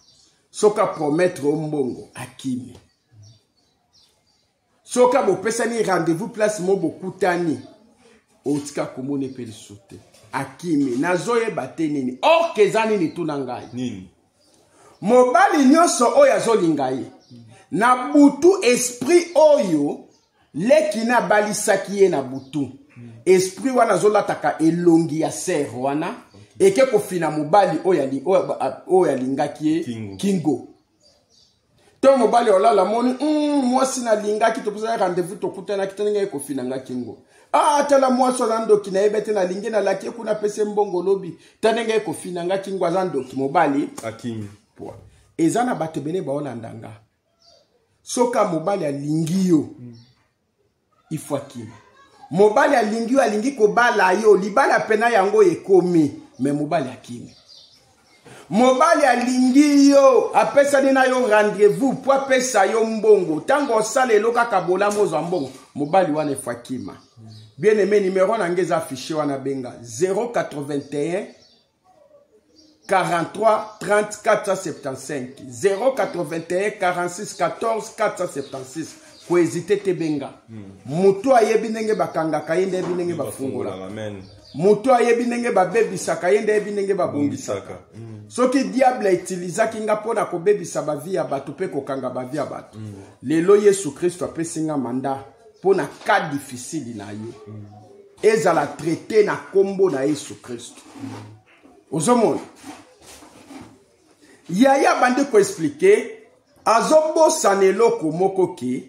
Soki apromettre o mbongo, akimi. Soki bopesani rendez-vous place mo bokutani, otika komona mpe lisusu te, akimi. Nazoyeba te nini orke eza nini, tuna ngai. Nini? Mobali nyonso oyo azolinga ye na butu, esprit oyo leki na abalisaki ye na butu, esprit wana azolataka elongi ya sœur wana, eke kofina mobali oyo alingaki ye. Kingo. Kingo to mobali olala, moni mwasi nalingaki, topesaki rendez-vous, tokutanaki te, ndenge ekofina nga kingo. Ah, tala mwasi aza ndoki, nayebi te, nalingi, nalaki ye kuna, apesi mbongo lobi, ta ndenge ekofina nga kingo, aza ndoki. Mobali akimi. Poa eza na bato ebele baolanda nga. Soki mobali alingi yo, il faut akima. Mobali alingi yo, alingi kobala yo, libala pena yango ekomi, me mobali akimi. Mobali alingi yo, apesani na yo rendez-vous po apesa yo mbongo. Ntango osala elo kaka bolamu ozwa mbongo, mobali wana efo akima. Bien aimé, numéro na ngai eza affiché wana, benga 081 43 30 475, 081 46 14 476. Kohésiter te, benga. Moto ayebi ndenge bakangaka ye nde ayebi ndenge bafungolaka. Amen. Moto ayebi ndenge babebisaka ye nde ayebi ndenge babongisaka. Soki diable autilisaki nga mpo na kobebisa bavie ya bato mpe kokanga bavie ya bato, lelo Yesu Kristo apesi nga mandat mpo na cas difficile na yo ezala traité na nkombo na Yesu Kristo. Ozomona, yaya bandi koexpliquer, azobosana eloko moko ke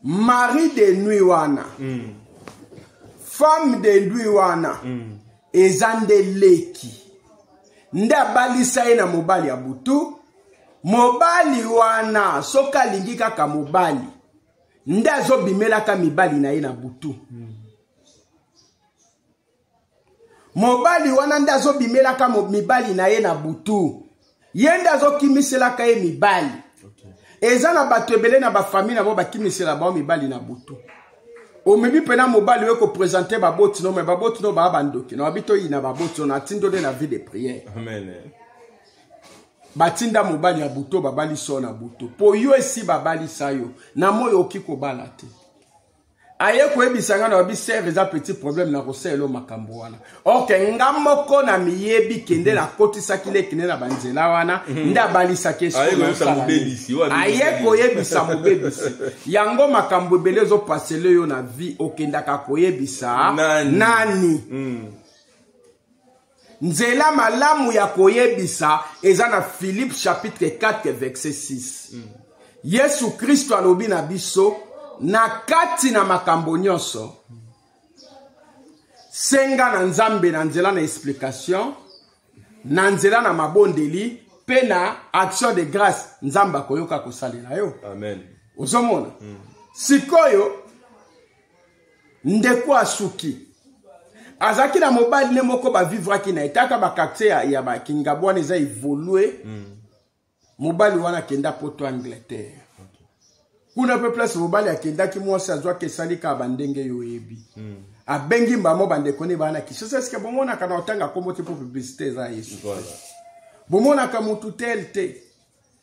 mari de nuit wana, femme de nuit wana, eza nde leki nde abalisa ye na mobali ya butu. Mobali wana, soki alingi kaka mobali, nde azobimelaka mibali na ye na butu. Mobali wana nde azobimelaka mibali na ye na butu, ye nde azokimiselaka ye mibali. Eza na bato ebele na bafamille na bango bakimisela bango mibali na butu. Omemi mpena mobali oyo koprésenter baboti no, me baboti no baa bandoki na babi toyina baboti no, natindo nde na vie de prière. Amen. Batinda mobali ya butu, babalisa yo na butu mpo yo esi babalisa yo na moi, okoki kobala te. Aye koyebisa nga na babi: "Sœur, eza petit problème na kosalela makambo wana." Ok, nga moko na miyebi, kende nakotisaki leki nde na banzela wana nde abalisaki. Aye koyebisa mobebisi, oyo aye koyebisa mobebisi yango. Makambo ebele ezopasele yo na vie, okendaka koyebisa nani? Nani? Nzela malamu ya koyebisa eza na Philippe chapitre 4 verset 6. Yesu Kristo alobi na biso: na kati na makambo nyonso, senga na Nzambe na nzela na explication, na nzela na mabondeli mpe na action de grâce, Nzambe akoyoka kosalela yo. Amen. Ozomona, sikoyo ndeko asuki, azalaki na mobali nde moko bavivraki na ye taka baquartier ya bakingabu wana eza évolué. Mobali wana akenda poto, Angleterre kuna mpe place mobali akendaki, mwasi azwaki esali kaka bandenge yo oyebi. Abengi mbamo bandeko ne baa na Kinshasa: "Eske bomonaka na otanga kombo te mpo publicité eza Yesu?" "Bomonaka motu tel te?"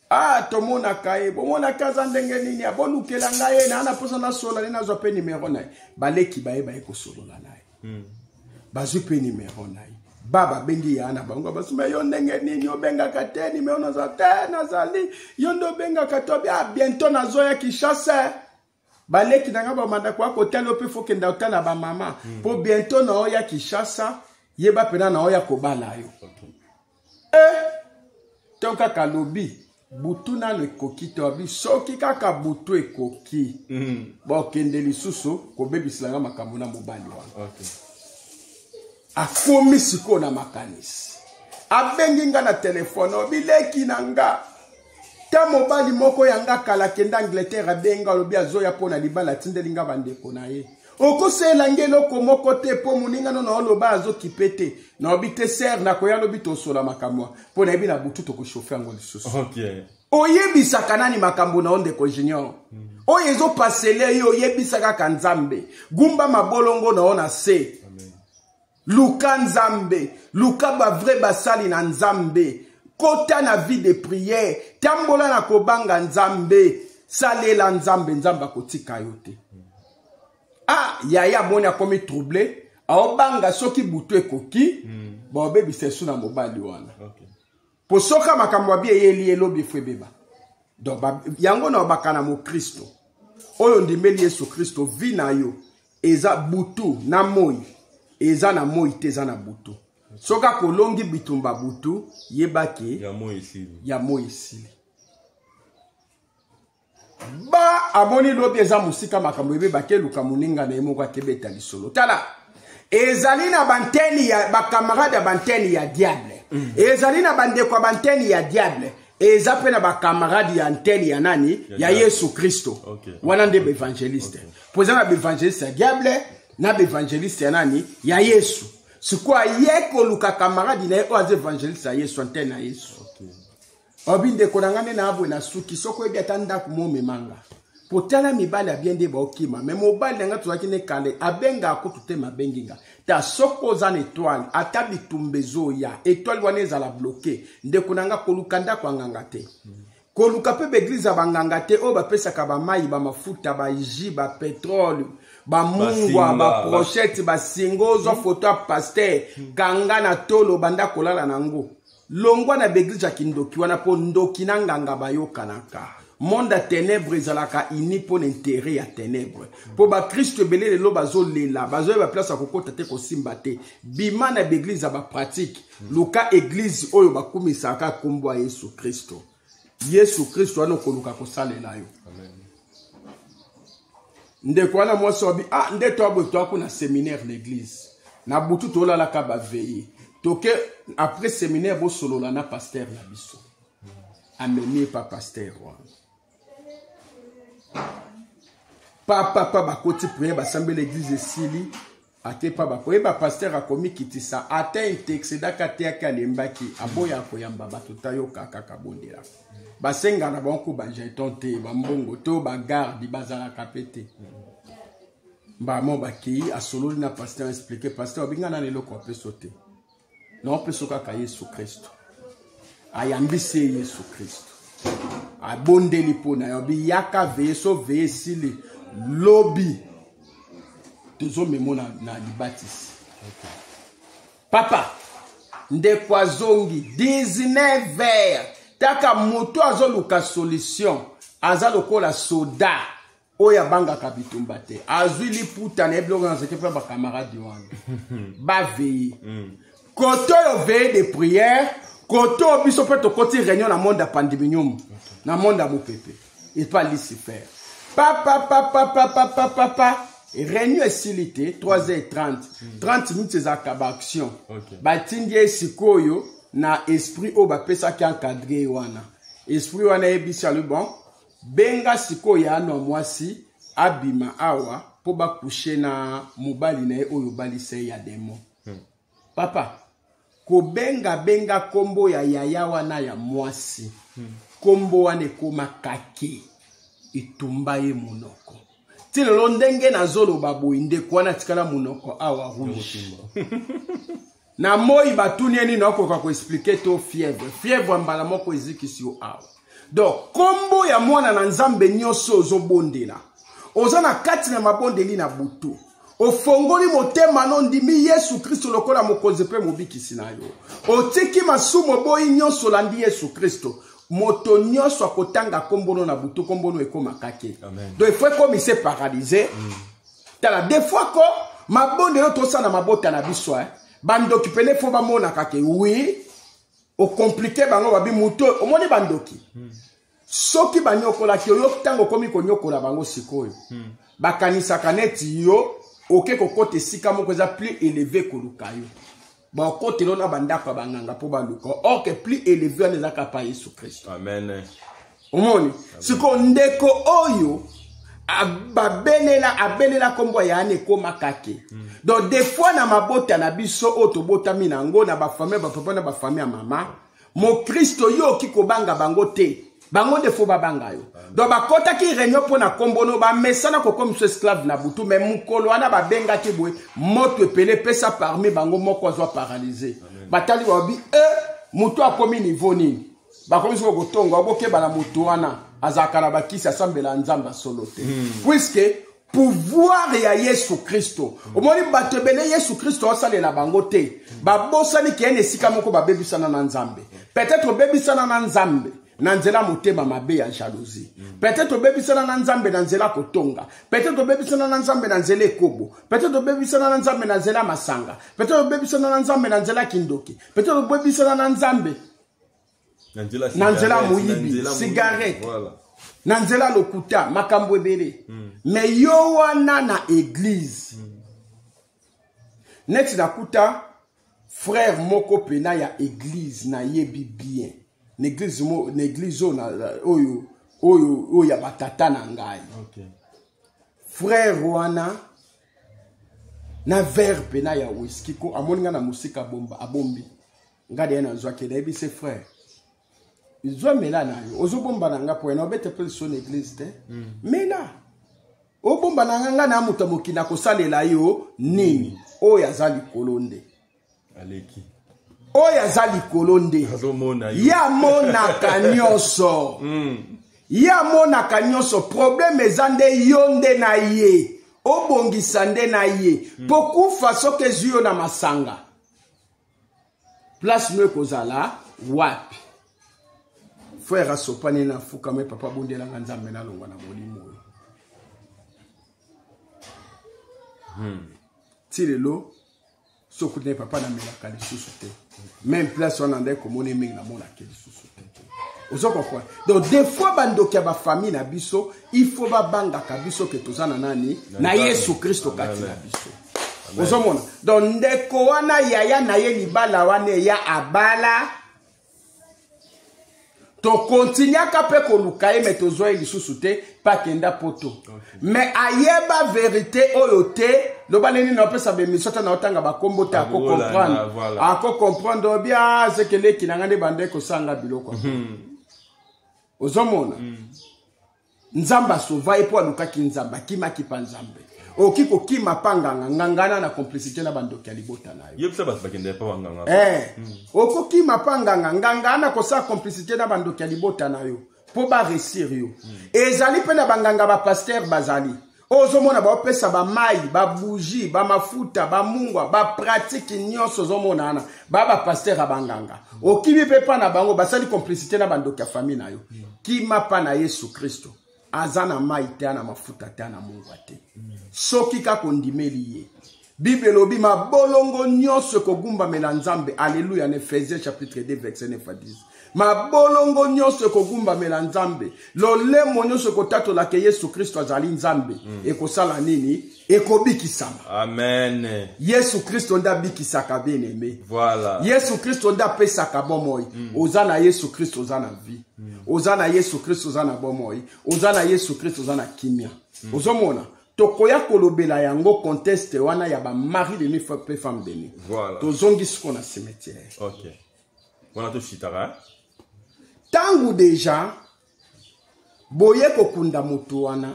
"Ah, tomonaka ye." "Bomonaka aza ndenge nini? Abolukela ngai ye naa na mposa nasola ne, nazwa mpe nimero na ye." Baleki baye, baye kosolola na ye, bazwi mpe nimero na ye. Ba babengi ya na bango, basuma: "Yo ndenge nini obengaka te? Nimero naza te, nazali yo nde obengaka to ah, bientôt nazoya Kinshasa. Baleki na nga bamanda koya kotala yo mpe fokenda otala bamama mpo bientôt naoya Kinshasa, yeba mpena naoya kobala yo." E to kaka lobi butu nano ekoki te, abi soki kaka butu ekoki, bokende lisusu kobebiselanga makambo na mobali wana. Akomi sikoyo na makanisi, abengi nga na telefone: "Obileki na nga ta mobali moko ya nga kala akende Angleterre, abenga, alobi azoya mpo na libala, atindeli nga bandeko na ye. Okosalela nge eloko moko te mpo moninga no na oloba azokipe te." Naobi te: "Sœur, nakoya lobi, tosola makambo mpo nayebi na butu tokochauffer yango lisusu." Oyebisaka nani makambo na yo, ndeko Junior? Oyo ezopasele yo, oyebisa kaka Nzambe. Gumba mabolongo na yo na se. Amen. Luka Nzambe, luka bavrai basali na Nzambe, kota na vie de prière, tambola na kobanga Nzambe, salela Nzambe, Nzambe akotika yo te. Ah, yaya amoni akomi troublé, aobanga soki butu ekoki, baobebisa esu na mobali wana. Po soka makambo abi eyeli elobi efo ebeba. Donc yango na obaka na mokristo oyo ndimeli Yesu Kristo, vie na yo eza butu na moi, eza na moi te, eza na butu. Soki akolongi bitumba butu, yebaki ya moi esili. Ya moi esili. Ba amoni lobi eza mosika, makambo ebebaki, eluka moninga na ye moko akebeta lisolo. Tala, ezali na banteni ya bacamarade ya banteni ya diable, ezali na bandeko ya banteni ya diable, eza mpe na bacamarade ya antenne ya nani? Ya diable. Yesu Kristo. Wana nde baévangéliste, po eza na baévangéliste ya diable. Na baevangeliste ya nani? Ya Yesu. Sikoyo aye koluka camarade na ye oyo aza evangeliste ya Yesu, antenne na Yesu. Okay. Obi ndeko na ngai nde na boye na suki, soki oyebi ata ndako momemanga po tala mibali ya bien nde baokima. Me mobali na ngai tozalaki ne kale, abengaka kutu te, mabengi nga ta. Soki oza na etoile, ata bitumba ezoya, etoile wana ezala bloke. Ndeko na ngai, koluka ndako ya nganga te, koluka mpe baeglize ya banganga te oyo bapesaka bamai, bamafuta, baji, bapetrole, bamungwa, baprochete, basingo. Ozwa foto ya paster, kanga na tolo, banda kolala nango. Longwa na baeglize ya kindoki wana, mpo ndoki na nganga bayokanaka. Monde ya ténèbre ezalaka uni mpo na intérêt ya ténèbre, mpo bakristo ebele lelo bazolela, bazoyeba place ya kokota te, kosimba te. Bima na baeglize ya bapratike, luka eglize oyo bakumisaka nkombo ya Yesu Kristo. Yesu Kristo wana okoluka kosalela yo. Ndeko wana mwasi wabi, ah, nde toaboye, toaku na séminaire na église na butu, tolalaka baveye, toke après séminaire, bosolola na paster na biso. Amemi ye pa paster wana, papa pa bakoti priere, basambeli, église esili, ate pa bakoyeba paster akomikitisa, ata intercedaka, ateyaki, alembaki, aboya koyamba bato, tayoka kaka bondela. Basenga na bango ko bajeton te, bambongo to bagarde bazalaka mpe te. Mbamo bakei, asololi na paster, explike paster, abinga nani, eloko apeso te, naopeso kaka Yesu Kristo. Ayambisi ye Yesu Kristo, abondeli mpo na yo, biyaka veye, so veye esili, lobi tozomemo na, na libatisi. Okay. Papa, ndeko azongi 19 heures, taka moto azoluka solution, aza lokola soda oyo abangaka bitumba te, azwi liputa na ye, biloko nazalaki mpe bakamarade wana baveye. Kote oyo veille de prière, kote oyo biso mpe tokoti réunion na monde ya pandemonium, na monde ya mopepe epa Lucifer. Papapapapapapapa, réunion esili te, 3h30, 30 minutes ezalaka baaction. Batindi ye sikoyo na esprit oyo bapesaki encadre wana. Esprit wana eyebisi, alobi: bon, benga sikoyo ya no mwasi abima awa mpo bakushe na mobali na ye oyo obalisa ye ya demo. Papa, kobenga benga nkombo ya yaya wana ya mwasi, nkombo wana ekóma kake, etumba ye monoko ti lelo. Ndenge nazoloba boye, ndeko wana atikala monoko awa rouge. Na moi batuni ye nini, akoka koexplike to fièvre, fièvre mbala moko ezikisi yo awa. Donc nkombo ya mwana na Nzambe nyonso ozobondela, oza na kati na mabondeli na butu, ofongoli motema no, ndimi Yesu Kristo lokola mokonzi mpe mobikisi na yo, otiki masumu, oboyi nyonso, olandi Yesu Kristo, moto nyonso akotanga nkombo na butu, nkombo no ekóma kake. Donc il faut ekomise paralyse. Tala, des fois ko mabondelo tosala na mabota na biso, eh? Bandoki pene fo bamonaka ke oui, okomplike bango, babi moto omoni bandoki. Soki banyokolaki yo, yo ntango okomi konyokola bango sikoyo, bakanisaka neti yo oke kokota esika moko eza plus élevé koluka yo, bakotela na bandako ya banganga mpo baluka, or que plus élevé wana eza kaka Yesu Kristo. Amen. Omoni sikoyo ndeko oyo babelela, abelela nkombo ya yana, ekóma kake. Donc des fois na mabota na biso oyo tobotami na yango, na bafamille ya bapapa, na bafamille ya mama, mokristo yo oki kobanga bango te, bango nde fo babanga yo. Donc bakɔtaki réunion mpo na nkombo no, bamesana kokomisa esclave na butu, me mokolo wana babengaki boye, moto epele epesa parmi bango moko azwa paralyse. Batali, babi e moto akomi niveau nini? Bakomi soki kotonga, bokeba na moto wana, azalaka na bakisi, asambela Nzambe asolo te, puisque pouvoir ya Yesu Kristo, omoni bato ebele Yesu Kristo asalela bango te, babosani keye na esika moko babebisana na Nzambe. Peut-être obebisana na Nzambe na nzela motema mabe ya jalousie, peut-être obebisana na Nzambe na nzela kotonga, peut-être obebisana na Nzambe na nzela ekobo, peut-être obebisana na Nzambe na nzela masanga, peut-être obebisana na Nzambe na nzela kindoki, peut-être obebisana na Nzambe na nzela moyibi cigarette, na nzela lokuta, makambo ebele. Me yo wana na église, neti nakuta frère moko pena ya église, nayebi bien na église mo, na église oyo oyo oyo ya batata na ngai. Frère wana Na verre pena ya whisky ko amoni nga na mosika bomba abombi. Nga deya nazwaki nayebi se frère. Zwa mela na yo ozobomba na nga po na obete mpe liso na eglise te. Mela. Obomba na nga nga na moto ya mokili akosalela yo nini? Oyo aza likolo nde. Aleki. Oyo aza likolo nde. Ye amonaka nyonso. Ye amonaka nyonso. Problème eza nde yo nde na ye. Obongisa nde na ye. Po kufa soki ezwi yo na masanga. Place no ekozala wapi? Frère asopani na fukame papa bondelanga Nzambe nalongwa na molimo oyo. Ti lelo soki ne papa namelaka lisusu te. Même place wana nde komona mingi namonaka lisusu te. Ozo comprendre? Donc des fois bandoki ya ba famille na biso, il faut babangaka biso ke toza na nani? Na Yesu Kristo kati na biso. Ozomona? Donc ndeko wana yaya na ye libala wana ya abala, tokontinuaka mpe koluka ye, me tozwa ye lisusu te mpe akenda poto. Me ayeba verité oyo te, loba nini na opesa bemission te na otanga bakombo te, akocomprendre. Akocomprendre bien sekeleki na nga nde bande kosanga biloko. Ozomona? Nzambe asova ye mpo alukaki Nzambe, akimaki pa Nzambe. Okoki kokima pa nganga, nganga na complicité na bandoki ya libota na yo. Yebisa bato bakende pa banganga. Okokima pa nganga, nganga na kosala complicité na bandoki ya libota na yo mpo ba réussir yo. Ezali mpe na banganga ba pasteur bazali. Ozomona baopesa ba mai, ba bougie, ba mafuta, ba mungwa, ba pratique nyonso ozomona wana. Ba ba pasteur ya banganga. Okimi mpe pa na bango, basali complicité na bandoki ya famille na yo. Kima pa na Yesu Kristo. Aza na mai te, na mafuta te, na mungwa te. Soki kaka ondimeli ye. Bible elobi mabolongo nyonso ekogumbamela Nzambe. Alléluia, na Ephésiens chapitre 2 verset 9 à 10. Mabolongo nyonso ekogumbamela Nzambe. Lolemo nyonso ekotatolaka Yesu Kristo azali Nzambe. Ekosala nini? Ekobikisama. Amen. Yesu Kristo nde abikisaka bien-aimé. Voilà. Yesu Kristo nde apesaka bomoi. Oza na Yesu Kristo oza na vie. Oza na Yesu Kristo oza na bomoi. Oza na Yesu Kristo oza na kimia. Ozomona? Tokoya kolobela yango conteste wana ya ba mari de nuit pe femme de nuit. Voilà. Tozongi siko na cimetière. OK. Wana toshitaka. Tangu déjà boye kokunda motu wana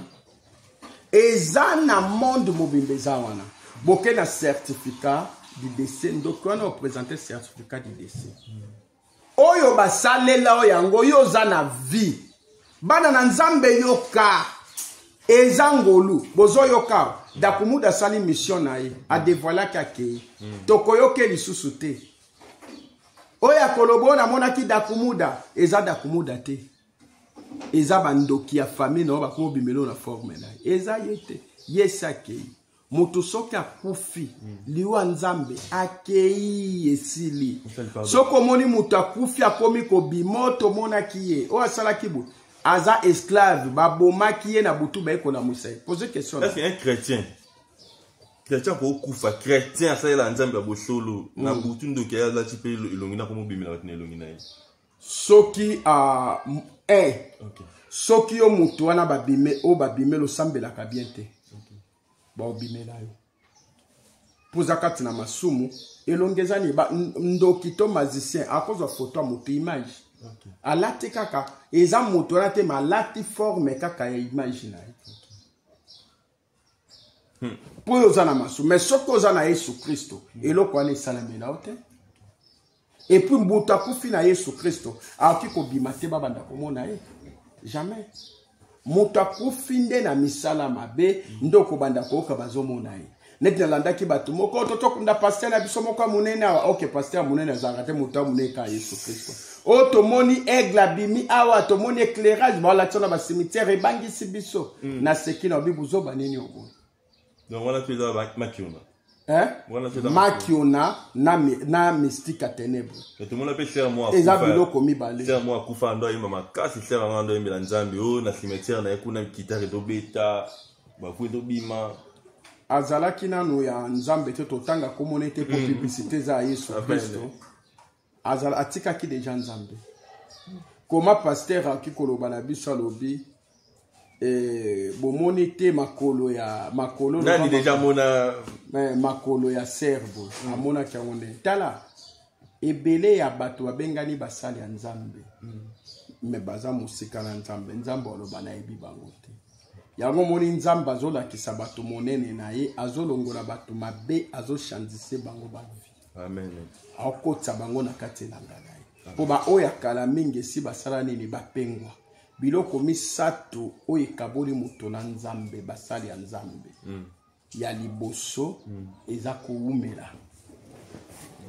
eza na monde mobimba eza wana. Boke na certificat du décès, ndoki wana oprésenter certificat du décès. Oyo basalela oyo yango yo oza na vie. Bana na Nzambe yoka. Eza ngolu, bozoyoka. Dakumuda asali mission na ye, a dévoilaki akei. Tokoyoke lisusu te. Oyo akoloba oyo namonaki Dakumuda, eza Dakumuda te. Eza bandoki ya famille na oyo bakobimela na forme na ye. Eza ye te. Ye si akei. Moto soki akufi, liwa Nzambe akei esili. Soki omoni moto akufi akomi kobima, tomonaki ye. Oyo asalaki boye, aza esclave, babomaki ye na butu baye kolamusa ye. Pose question. Est-ce qu'un chrétien, chrétien akokufa, chrétien asalela Nzambe ya bosolo, na butu ndoki alati mpe elongi na komobimela bato na elongi na ye. Soki soki yo moto wana babime, oyo babime losambelaka bien te. Baobimela yo. Poza kati na masumu, elongi eza nini? Ba, ndoki to magicien akozwa photo ya moto image. Alati kaka, eza moto wana te, ma alati forme kaka ya image na ye. Po oyo oza na masumu, mais soki oza na Yesu Kristo, eloko wana esalamela yo te. Et puis moto akufi na Yesu Kristo, akoki kobima te babanda komona ye. Jamais. Moto akufi nde na misala mabe, nde okobanda koyoka bazomona ye. Neti nalandaki bato moko, totokunda pasteur na biso moko ya monene awa. Ok, pasteur ya monene azalaka te, moto ya monene kaka Yesu Kristo. Oyo tomoni aigle abimi awa, tomoni éclairage, balatisa na ba cimetière ebangisi biso. Na seki na obi buzoba nini omoni. Donc wana tu eza makiona. Hein? Wana tu eza makiona na mystique à ténèbres. Mais tout le monde appelle cher moi. Eza biloko mibale. Cher moi akufa ndo ayemba makasi, cher anga ndo ayembela Nzambe o na cimetière na ye kuna guitare ezobeta, bafu ezobima. Azalaki nanu ya Nzambe te, totanga komona ete po publicité eza ya Yesu Kristo. Azala atikaki déjà Nzambe. Koma pasteur aki koloba na biso alobi, Eh, bomoni te makolo ya makolo nani deja amona eh, makolo ya serbo mm. amonaki yango nde tala ebele ya bato babengani basali ya nzambe mm. me baza mosika na nzambe nzambe aloba nayebi bango te yango omoni nzambe azolakisa bato monene na ye azolongola bato mabe azoshandise bango bavi amen akotisa bango na kati elanga na ye mpo baoyo ya kala mingi esi basala nini bapengwa biloko misato oyo ekaboli moto na nzambe basali ya nzambe mm. ya liboso mm. eza kowumela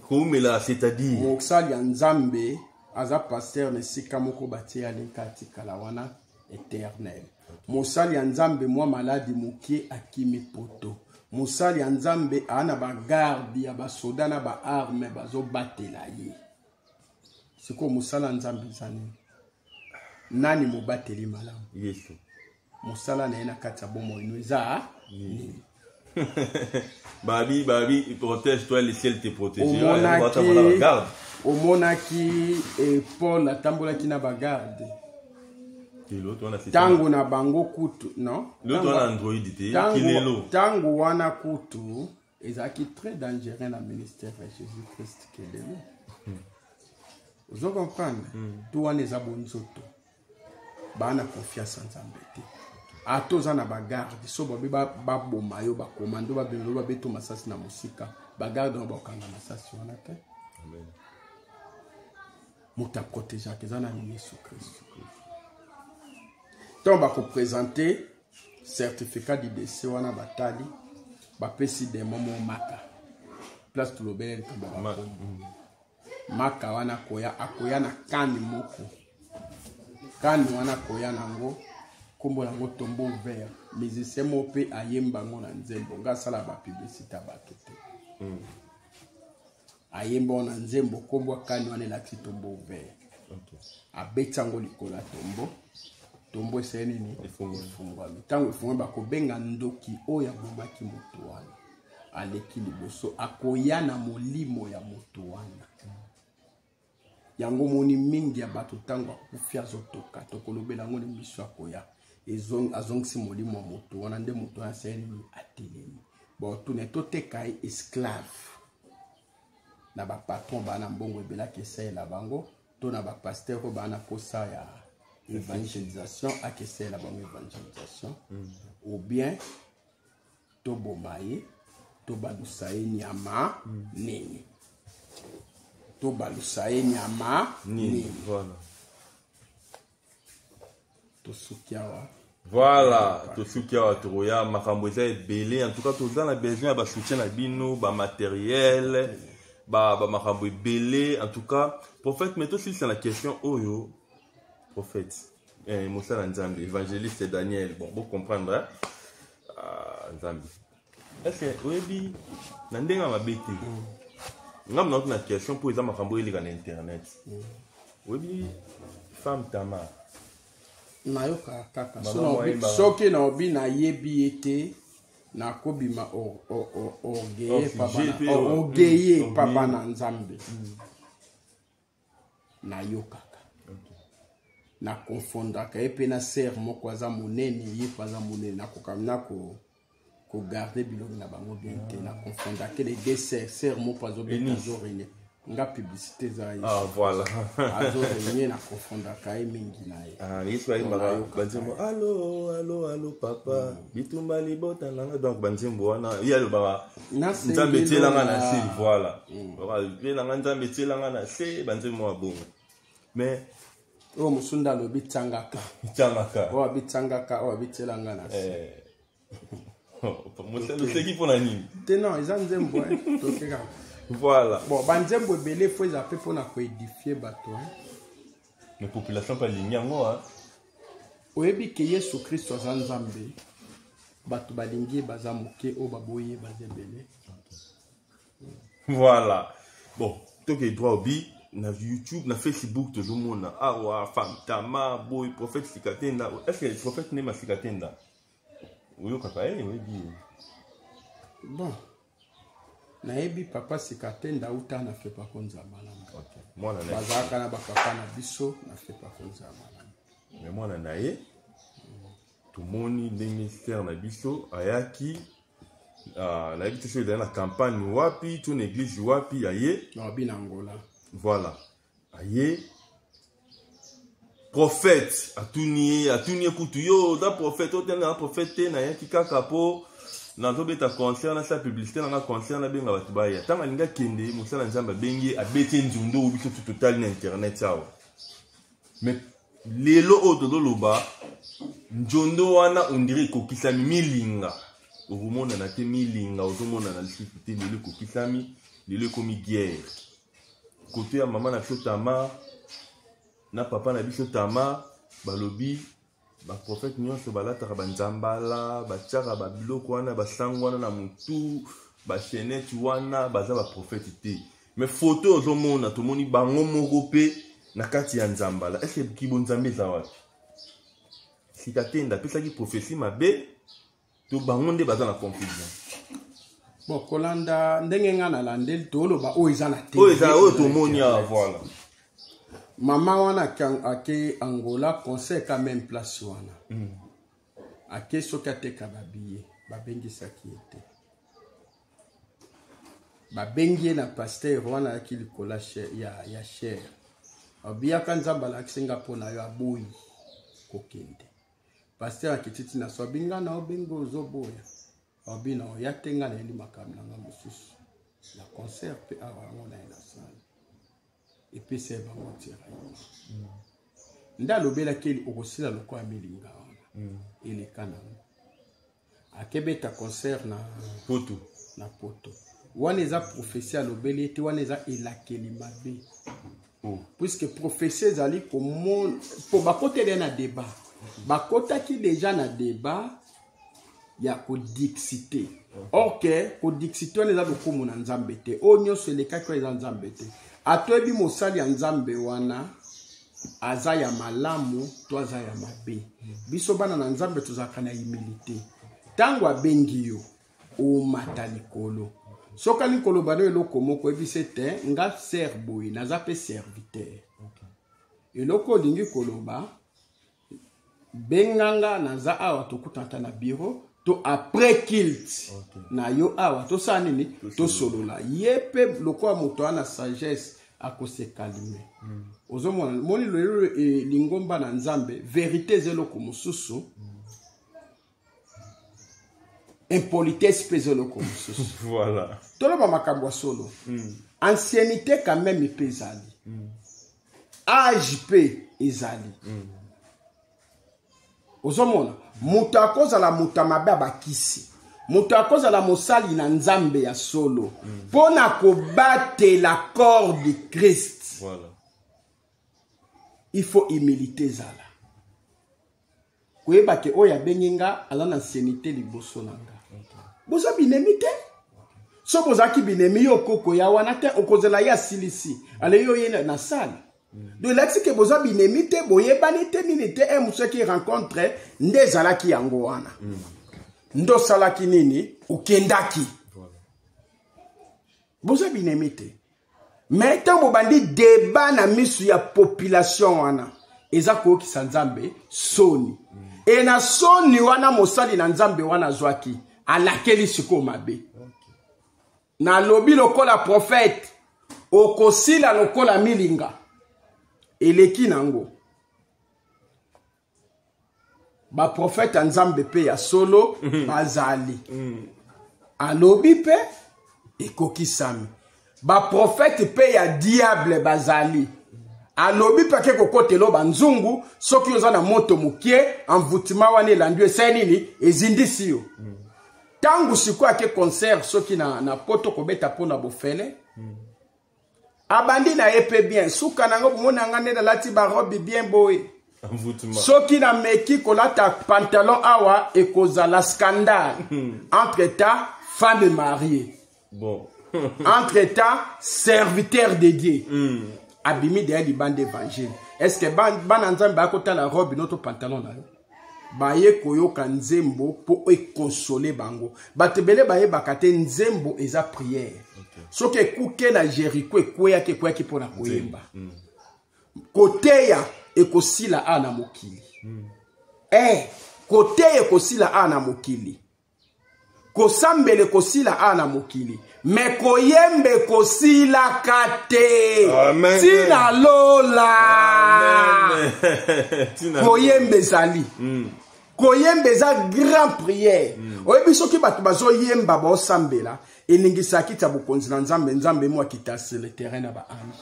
kowumela c'est-à-dire mosali ya nzambe aza pasteur na esika moko batie ya linka atikala wana eternel mosali ya nzambe mwa maladi moke akimi poto mosali ya nzambe aa na bagarde ya basoda na baarme bazobatela ye sikoyo mosala ya nzambe eza nini nani mobateli malamu yesu mosala na ye na kati ya bomoi no eza nini babi babi protège toi le ciel te protège omonaki omonaki eh, paul atambolaki na bagarde ntango na bango kutu non ntango wana kutu ezalaki très dangereux na ministère ya jésus christ ke lelo hmm. ozo comprendre mm. to wana eza bonzoto baa na confiance ya nzambe te ata oza na bagarde so babe baboma yo bakomando babema yo babeto masasi na mosika bagarde wana bakokanga masasi wana te moto aprotegeaka eza nani yesu kristo ntango bakopresente certificat du décès wana batali bapesi demo mo maka place tolobele likambo ya bakombo maka wana akoya akoya na kani moko kani wana akoya na yango nkombo na yango tombeau vert musicien moko mpe ayemba yango na nzembo nga asala bapublicité ya bato te mm. ayemba wana nzembo nkombo ya kani wana elakisi tombeau vert okay. abeti yango likolo ya tombo tombo esali nini efungwami ntango efungwami bakobenga ndoki oyo abomaki moto wana aleki liboso akoya na molimo ya moto wana yango omoni mingi ya bato ntango akufi azotoka tokolobela yango na miso akoya azongisi molimo ya moto wana nde moto wana asali nini atelemi botuna toteka ye esclave na bapatron baa na mbongo ebelaki esalela bango to na bapaster oyo baa na mposa ya evangelisation akesalela bango evangelisation mm. ou bien toboma ye tobalusa ye nyama mm. nini tobalusa ye nyama nini, nini. Voilà. Tosuki awa voilà tosuki awa tokoya makambo eza ebele en tout cas toza na besoin ya basoutien na bino bamateriel bamakambo ba ebele en tout cas prophète mais tosilisa na question oyo prophète eh, mosala nzambe évangéliste daniel bon bocomprendre hein? ah, nzambe est ce que oyebi na ndenge ya mabe te mm. ngambo nauti na question mpo eza makambo eleka na internet mm. oyebi femme tamar nayoka kaka soki naobi nayebi ye te nakobima orgueille pa bana nzambe mm. nayokaka na confondaka ye mpe na sere moko aza monene ye mpe aza monene nakoka nako kogarde biloko na bango bien te na confondaka les deux sere sere moko azobeta azorene nga publicité eza ye ah, voilà. azorenie na confondaka ye mingi na ye ah, yesu ayembaka banzembo alo alo alo papa mm. bitumba libota nanga donc banzembo wana ye alobaka nzambe etielanga na se voilà mm. nzambe etielanga na se banzembo ya bongo mais oyo mosunda alobi tiangaka tiangaka oyo abi tiangaka oyo abi tielanga na se eh. oseki mpo na nini te non eza nzembo eh. toke kaka voilà bon banzembo ebele fo eza mpe mpona koedifie bato eh. Mais population mpe alingi yango oyebi ke yesu kristo aza nzambe bato balingi ye baza moke oyo baboyi ye baza ebele voilà bon toke droit obi na youtube na facebook tozomona awa femme tama boy prophète sikatenda est ce que prophète nema sikatenda oyokaka ye oyebi ye bon nayebi papa sikatenda uta na fepako nzamba na okay. mwana na bazalaka na bapapa na biso na fepako nzamba na me mwana na ye Tomoni ndenge sœur na biso ayaki, nayebi te soki ezali na campagne wapi to na église wapi aye. Babi na Angola. Voilà, aye prophète atuni ye, atuni ye kutu: yo oza prophète? Otenga na prophète te, nayaki kaka mpo nazobeta concert, nasala publicité nanga concert, nabenga bato baya. Ntango alingi akende, mosala Nzambe abengi ye, abeti ye nzundu oyo biso tu totali na internet awa. Mais lelo oyo tozoloba, nzondo wana on dirait ekokisami. Milinga okomonana te, milinga ozomonana lisusu te. Lelo ekokisami, lelo ekomi guerre kote ya mama na biso Tamar na papa na biso Tamar. Balobi baprofete nyonso balataka banzambala, batiaka babiloko wana, basango wana na motu, bachenete wana, baza baprofete te. Mais foto ozomona, tomoni bango moko mpe na kati ya nzambala. Est-ce kibo Nzambe eza wapi? Sika te nde apesaki prophétie mabe to bango nde baza na confusion? Bon, kolanda ndenge nga nalandeli, toloba oyo eza na oyo eza oyo tomoni awa, voilà. Mama wana ake Angola, concert quand même, place wana ake, soki ateka babillet, babengisaki ye te. Babengi ye na pasteur wana, ayaki likolo ya chaire, abiyaka Nzambe alakisi nga mpo na yo. Aboyi kokende. Pasteur akiti ntina so, abi: nga na obengi, ozoboya. Abi: na oya te, nga nayeli makambo na nga mosusu na concert mpe awa yango na ye na sale. Epesa ye bango tiraillement nde alobelaki eli okosila lokola milinga wana. Eleka nango, akebeta concert na poto. Na poto wana eza prophétie alobeli ete wana eza elakeli mabe. Puisque prophétie ezali komona po bakoteli ye na débat, bakotaki déjà na débat ya kodiscuter. Or que kodiscuter wana eza lokumu na Nzambe te. Oyo nyonso elekaki oyo eza Nzambe te. Atoyebi mosali ya Nzambe wana aza ya malamu to aza ya mabe. Biso bana na Nzambe tozalaka na humilité. Ntango abengi yo, omata likolo. Soki alingi koloba no eloko moko, oyebisi ete nga sœur boye, naza mpe serviteur. Eloko olingi koloba, benganga, naza awa, tokutana na bureau to après culte na yo awa, tosala nini, tosolola. Ye mpe lokola moto wana sagesse, akosekalime. Ozomona, moni lelo lingomba na Nzambe, vérité eza eloko mosusu, impolitesse mpe eza eloko mosusu. Toloba makambo ya solo. Anciennité quand même mpe ezali, âge mpe ezali. Ozomona, moto akozala moto ya mabe, abakisi moto akozala mosali na Nzambe ya solo mpo na kobatela corps du Christ. Il faut humilité ezala, koyeba ke oyo abengi nga aza na anciennité liboso na nga. Boza binemi te. So bozalaki binemi, yo okokoya wana te, okozela ye asilisi, ale yo ye na salle. Donc elakisi ke boza binemi te, boyebani te, nini te. E mosu eki rencontre nde ezalaki yango wana nde osalaki nini, okendaki. Boza binemi te. Mais ntango bobandi débat na misu ya population wana, eza koyokisa Nzambe soni. E na soni wana, mosali na Nzambe wana azwaki, alakeli sikoyo mabe. Nalobi lokola prophète: okosila lokola milinga. Eleki nango, baprofete ya Nzambe mpe ya solo bazali. Alobi mpe ekokisami. Baprofete mpe ya diable bazali. Alobi mpe ake kokotela banzungu. Soki oza na moto mokie, envoûtement wana elandi yo, esali nini, ezindisi yo. Ntango sikoyo ake concert soki na poto kobeta mpo na bofele. Abandi na ye mpe bien, suka nango bomona nga nde nalati barobe bien boye. Soki nameki kolata pantalon awa, ekozala scandale. Entre temps, femme mariée, entre temps, serviteur de Dieu. Abimi deya libanda, évangile. Est ce que bana Nzambe bakotala robe no to pantalon na yo? Baye koyoka nzembo mpo econsoler bango. Bato ebele bayebaka te, nzembo eza prière. Soki ekuke na Jeriko ekweyaki, ekweyaki mpo na koyemba. Koteya ekosila awa na mokili. Koteya ekosila awa na mokili, kosambela ekosila awa na mokili, me koyemba ekosilaka te ntina lola. Koyemba ezali Koyemba eza grand prière. Oyebi soki bato bazoyemba, baosambela, eningisaka kiti ya bokonzi na Nzambe. Nzambe mo akita sur le terrain na baange.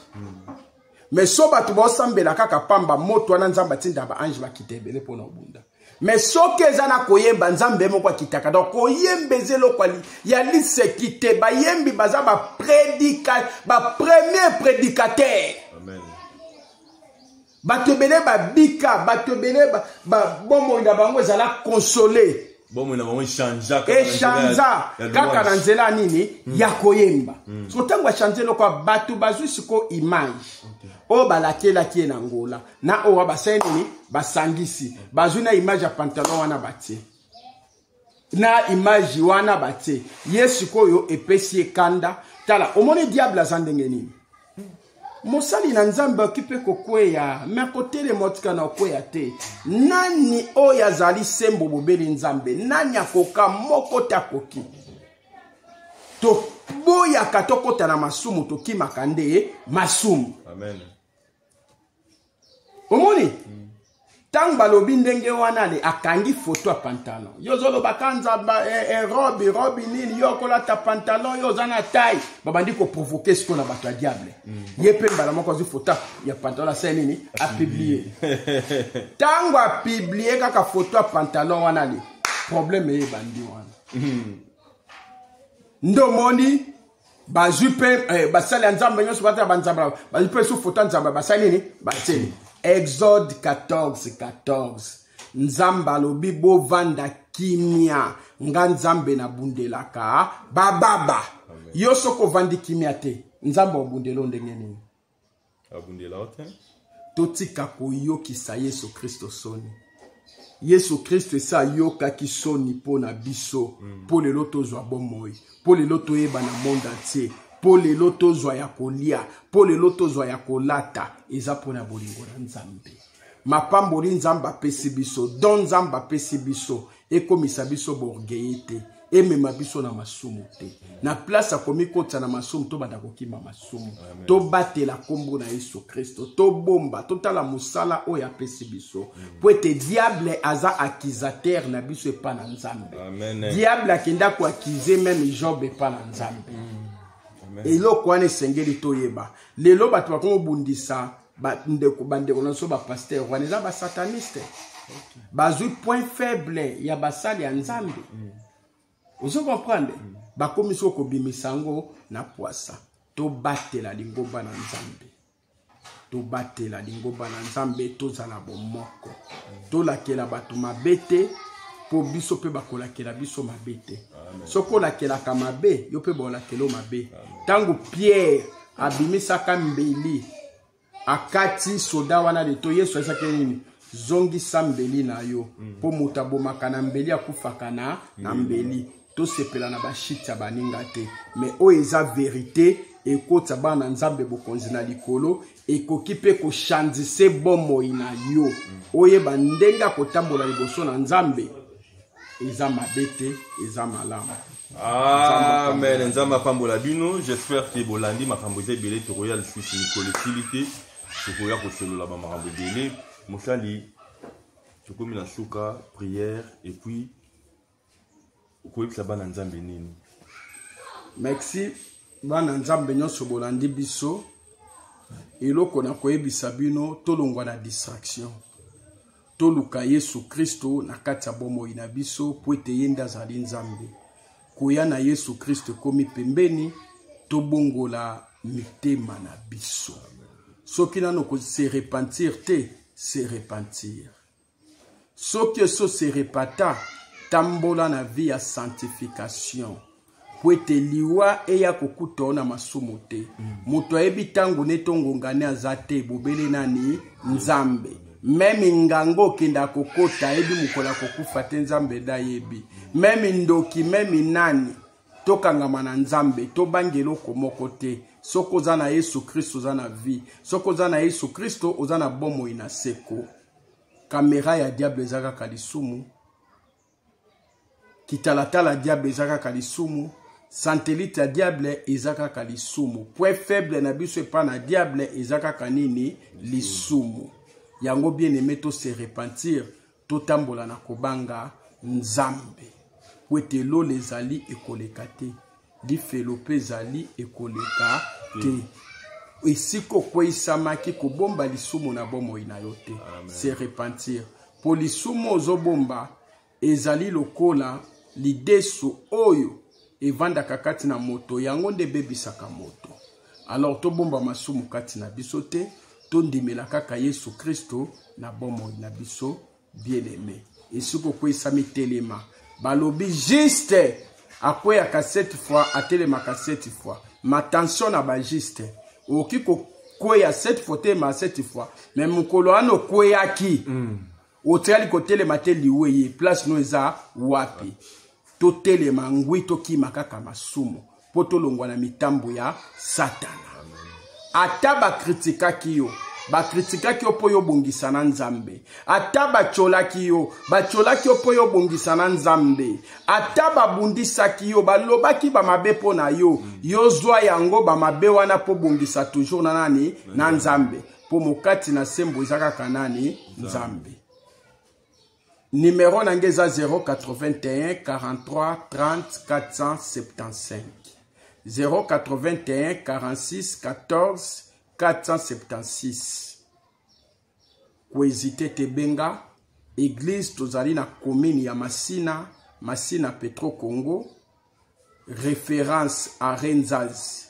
Mais so bato baosambela kaka pamba, moto wana Nzambe atinda baange bakita ebele mpona obunda. Mais soki eza na koyemba, Nzambe moko akitaka. Donc koyemba eza eloko ya liseki te. Bayembi baza bapremier prédicateur. Bato ebele babika, bato ebele bomoi na bango ezala console. Bomoi na bango echangea. Echangea kaka na nzela nini? Ya koyemba. So ntango achange eloko, bato bazwi siko image oyo balakelaki ye na Ngola na oyo basali nini, basangisi, bazwi na image ya pantalon wana, batie na image wana, batie ye sikoyo, epesi ye kanda. Tala, omoni diable aza ndenge nini? Mosali na Nzambe akoki mpe kokweya, me kotelema, otika na okweya te. Nani oyo azali sembo? Bobeli Nzambe. Nani akoka? Moko te akoki. Toboyaka tokɔta na masumu, tokimaka nde masumu. Amen. Omoni ntango balobi ndenge wana, ale akangi foto ya pantalon. Yo ozolobaka nzamba robe, robe nini? Yo okolata pantalon, yo oza na taille. Babandi koprovoquer sikoyo na bato ya diable. Ye mpe mbala moko azwi foto ya pantalon, asali nini? Apublier. Ntango apublier kaka foto ya pantalon wana, ale problème eyebandi wana. Nde omoni bazwi mpe basali ya Nzambe nyonso batala banzambe, bazwi mpe su foto ya Nzambe, basali nini? Batieli. Exode 14 14, Nzambe alobi: "Bovanda kimia, nga Nzambe nabundelaka bababa." Yo soki ovandi kimia te, Nzambe obundela ndenge nini? Abundela o te. Totika koyokisa Yesu Kristo soni. Yesu Kristo esi ayokaki soni mpo na biso, mpo lelo tozwa bomoi, mpo lelo toyeba na monde entier, mpo lelo tozwa ya kolia, mpo lelo tozwa ya kolata. Eza mpo na bolingo na Nzambe. Mapamboli Nzambe apesi biso, don Nzambe apesi biso, ekomisa biso baorgueilleux te, emema biso na masumu te. Na place akomi kotisa na masumu, tobanda kokima masumu, tobatela nkombo na Yesu Kristo, tobomba, totala mosala oyo apesi biso, po ete diable aza accusateur na biso epa na Nzambe. Diable akenda koaccuser même Job epa na Nzambe. Eloko wana esengeli toyeba. Lelo bato bakomobundisa bandeko, bandeko na biso bapasteur wana eza basataniste. Bazwi point faible ya basali ya Nzambe. Ozo comprendre? Bakomi soki kobimisa yango na pwasa. Tobatela lingomba na Nzambe, tobatela lingomba na Nzambe, tozala bomoko, tolakela bato mabe te, mpo biso mpe bakolakela biso mabe te. Soki olakelaka mabe, yo mpe baolakela yo mabe. Ntango Pierre abimisaka mbeli, akati soda wana leto, Yesu ayesaki nini? "Zongisa mbeli na yo, mpo moto abomaka na mbeli akufaka na mbeli." Tosepela na bashite ya baninga te, mais oyo eza vérité ekotisa bana na Nzambe bokonzi na likolo, ekoki mpe koshandise bomoi na yo. Oyeba ndenge akotambola liboso na Nzambe. Eza mabe te, eza malamu. Amen. Nzambe apambola bino. J'espère ke bolandi makambo eza ebele. Tokoya lisusu mikolo esili te, tokoya kosolola bamakambo ebele. Mosali, tokomi na suka. Prière et puis okoyebisa bana Nzambe nini? Merci. Bana Nzambe nyonso bolandi biso, eloko na koyebisa bino: tolongwa na distraction, toluka Yesu Kristo na kati ya bomoi na biso, po ete ye nde azali Nzambe. Koya na Yesu Kristo ekomi pembeni. Tobongola mitema na biso. Soki nano kose repentir te, se repentir. Soki eso se repata, tambola na vie ya sanctification, po ete liwa eya kokuta yo na masumu te. Moto ayebi ntango ne to ngonga ne aza te, bobele nani? Nzambe. Même nganga okenda kokota ayebi mokolo ya kokufa te, Nzambe nde ayebi. Même ndoki, même nani. Tokangama na Nzambe, tobanga eloko moko te. Soki oza na Yesu Kristo, oza na vie. Soki oza na Yesu Kristo, oza na bomoi na seko. Kamera ya diable eza kaka lisumu. Kitalatala diable eza kaka lisumu. Satelite ya diable eza kaka lisumu. Point faible na biso epa na diable eza kaka nini? Lisumu. Yango bien aimé, to se repentir, totambola na kobanga Nzambe. Po ete lola ezali ekoleka te, lifelo mpe ezali ekoleka te. Esika okweyisamaki, kobomba lisumu na bomoi na yo te. Se repentir, po lisumu ozobomba ezali lokola lidesu oyo evandaka kati na moto, yango nde ebebisaka moto. Alors tobomba masumu kati na biso te, tondimela kaka Yesu Kristo na bomoi na biso. Bien-aimé, esika okweyisami, telema. Balobi juste akweyaka 7 fois, atelemaka 7 fois. Ma tension na ba juste, okoki kokweya 7 fois, telema 7 fois, mais mokolo wana okweyaki, otikali kotelema te, liwe ye place no eza wapi? Totelema ngwi, tokima kaka masumu mpo tolongwa na mitambo ya Satana. Ata bakritikaki yo, bakritikaki yo mpo yo bongisa na Nzambe. Ata batyolaki yo, batyolaki yo mpo yo bongisa na Nzambe. Ata babundisaki yo, balobaki bamabe mpo na yo, yo zwa yango bamabe wana mpo bongisa toujours na nani? Na Nzambe. Mpo mokati na sembo eza kaka nani? Nzambe. Numero na ngai eza 081 43 30 475, 081 46 14 476. Koezite te, benga église. Tozali na commune ya Masina, Masina Petro Congo, référence Arenzaz,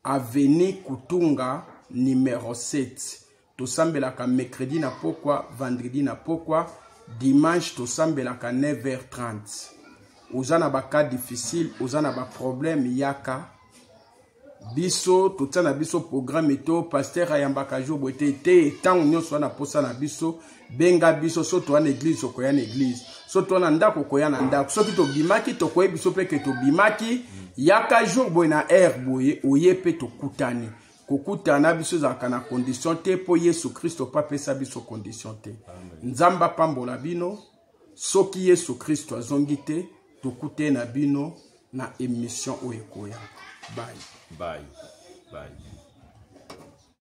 avenue Kutunga numéro 7. Tosambelaka mercredi na pokwa, vendredi na pokwa, dimanche tosambelaka 9h30. Oza na bacas difficile, oza na baproblème, yaka. Biso totia na biso programme to pasteur ayambaka jour boye te te. Ntango nyonso wana posa na biso, benga biso. So toya na église, okoya na église. So toya na ndako, okoya na ndako. Soki tobimaki, tokoyebi biso mpe ke tobimaki. Yaka jour boye na heure boye, oye mpe tokutani. Kokutana biso ezalaka na condition te, mpo Yesu Kristo mpo apesa biso condition te. Nzambe apambola bino. Soki Yesu Kristo azongi te, tokute na bino na émission oyo ekoya. Bye bye bye.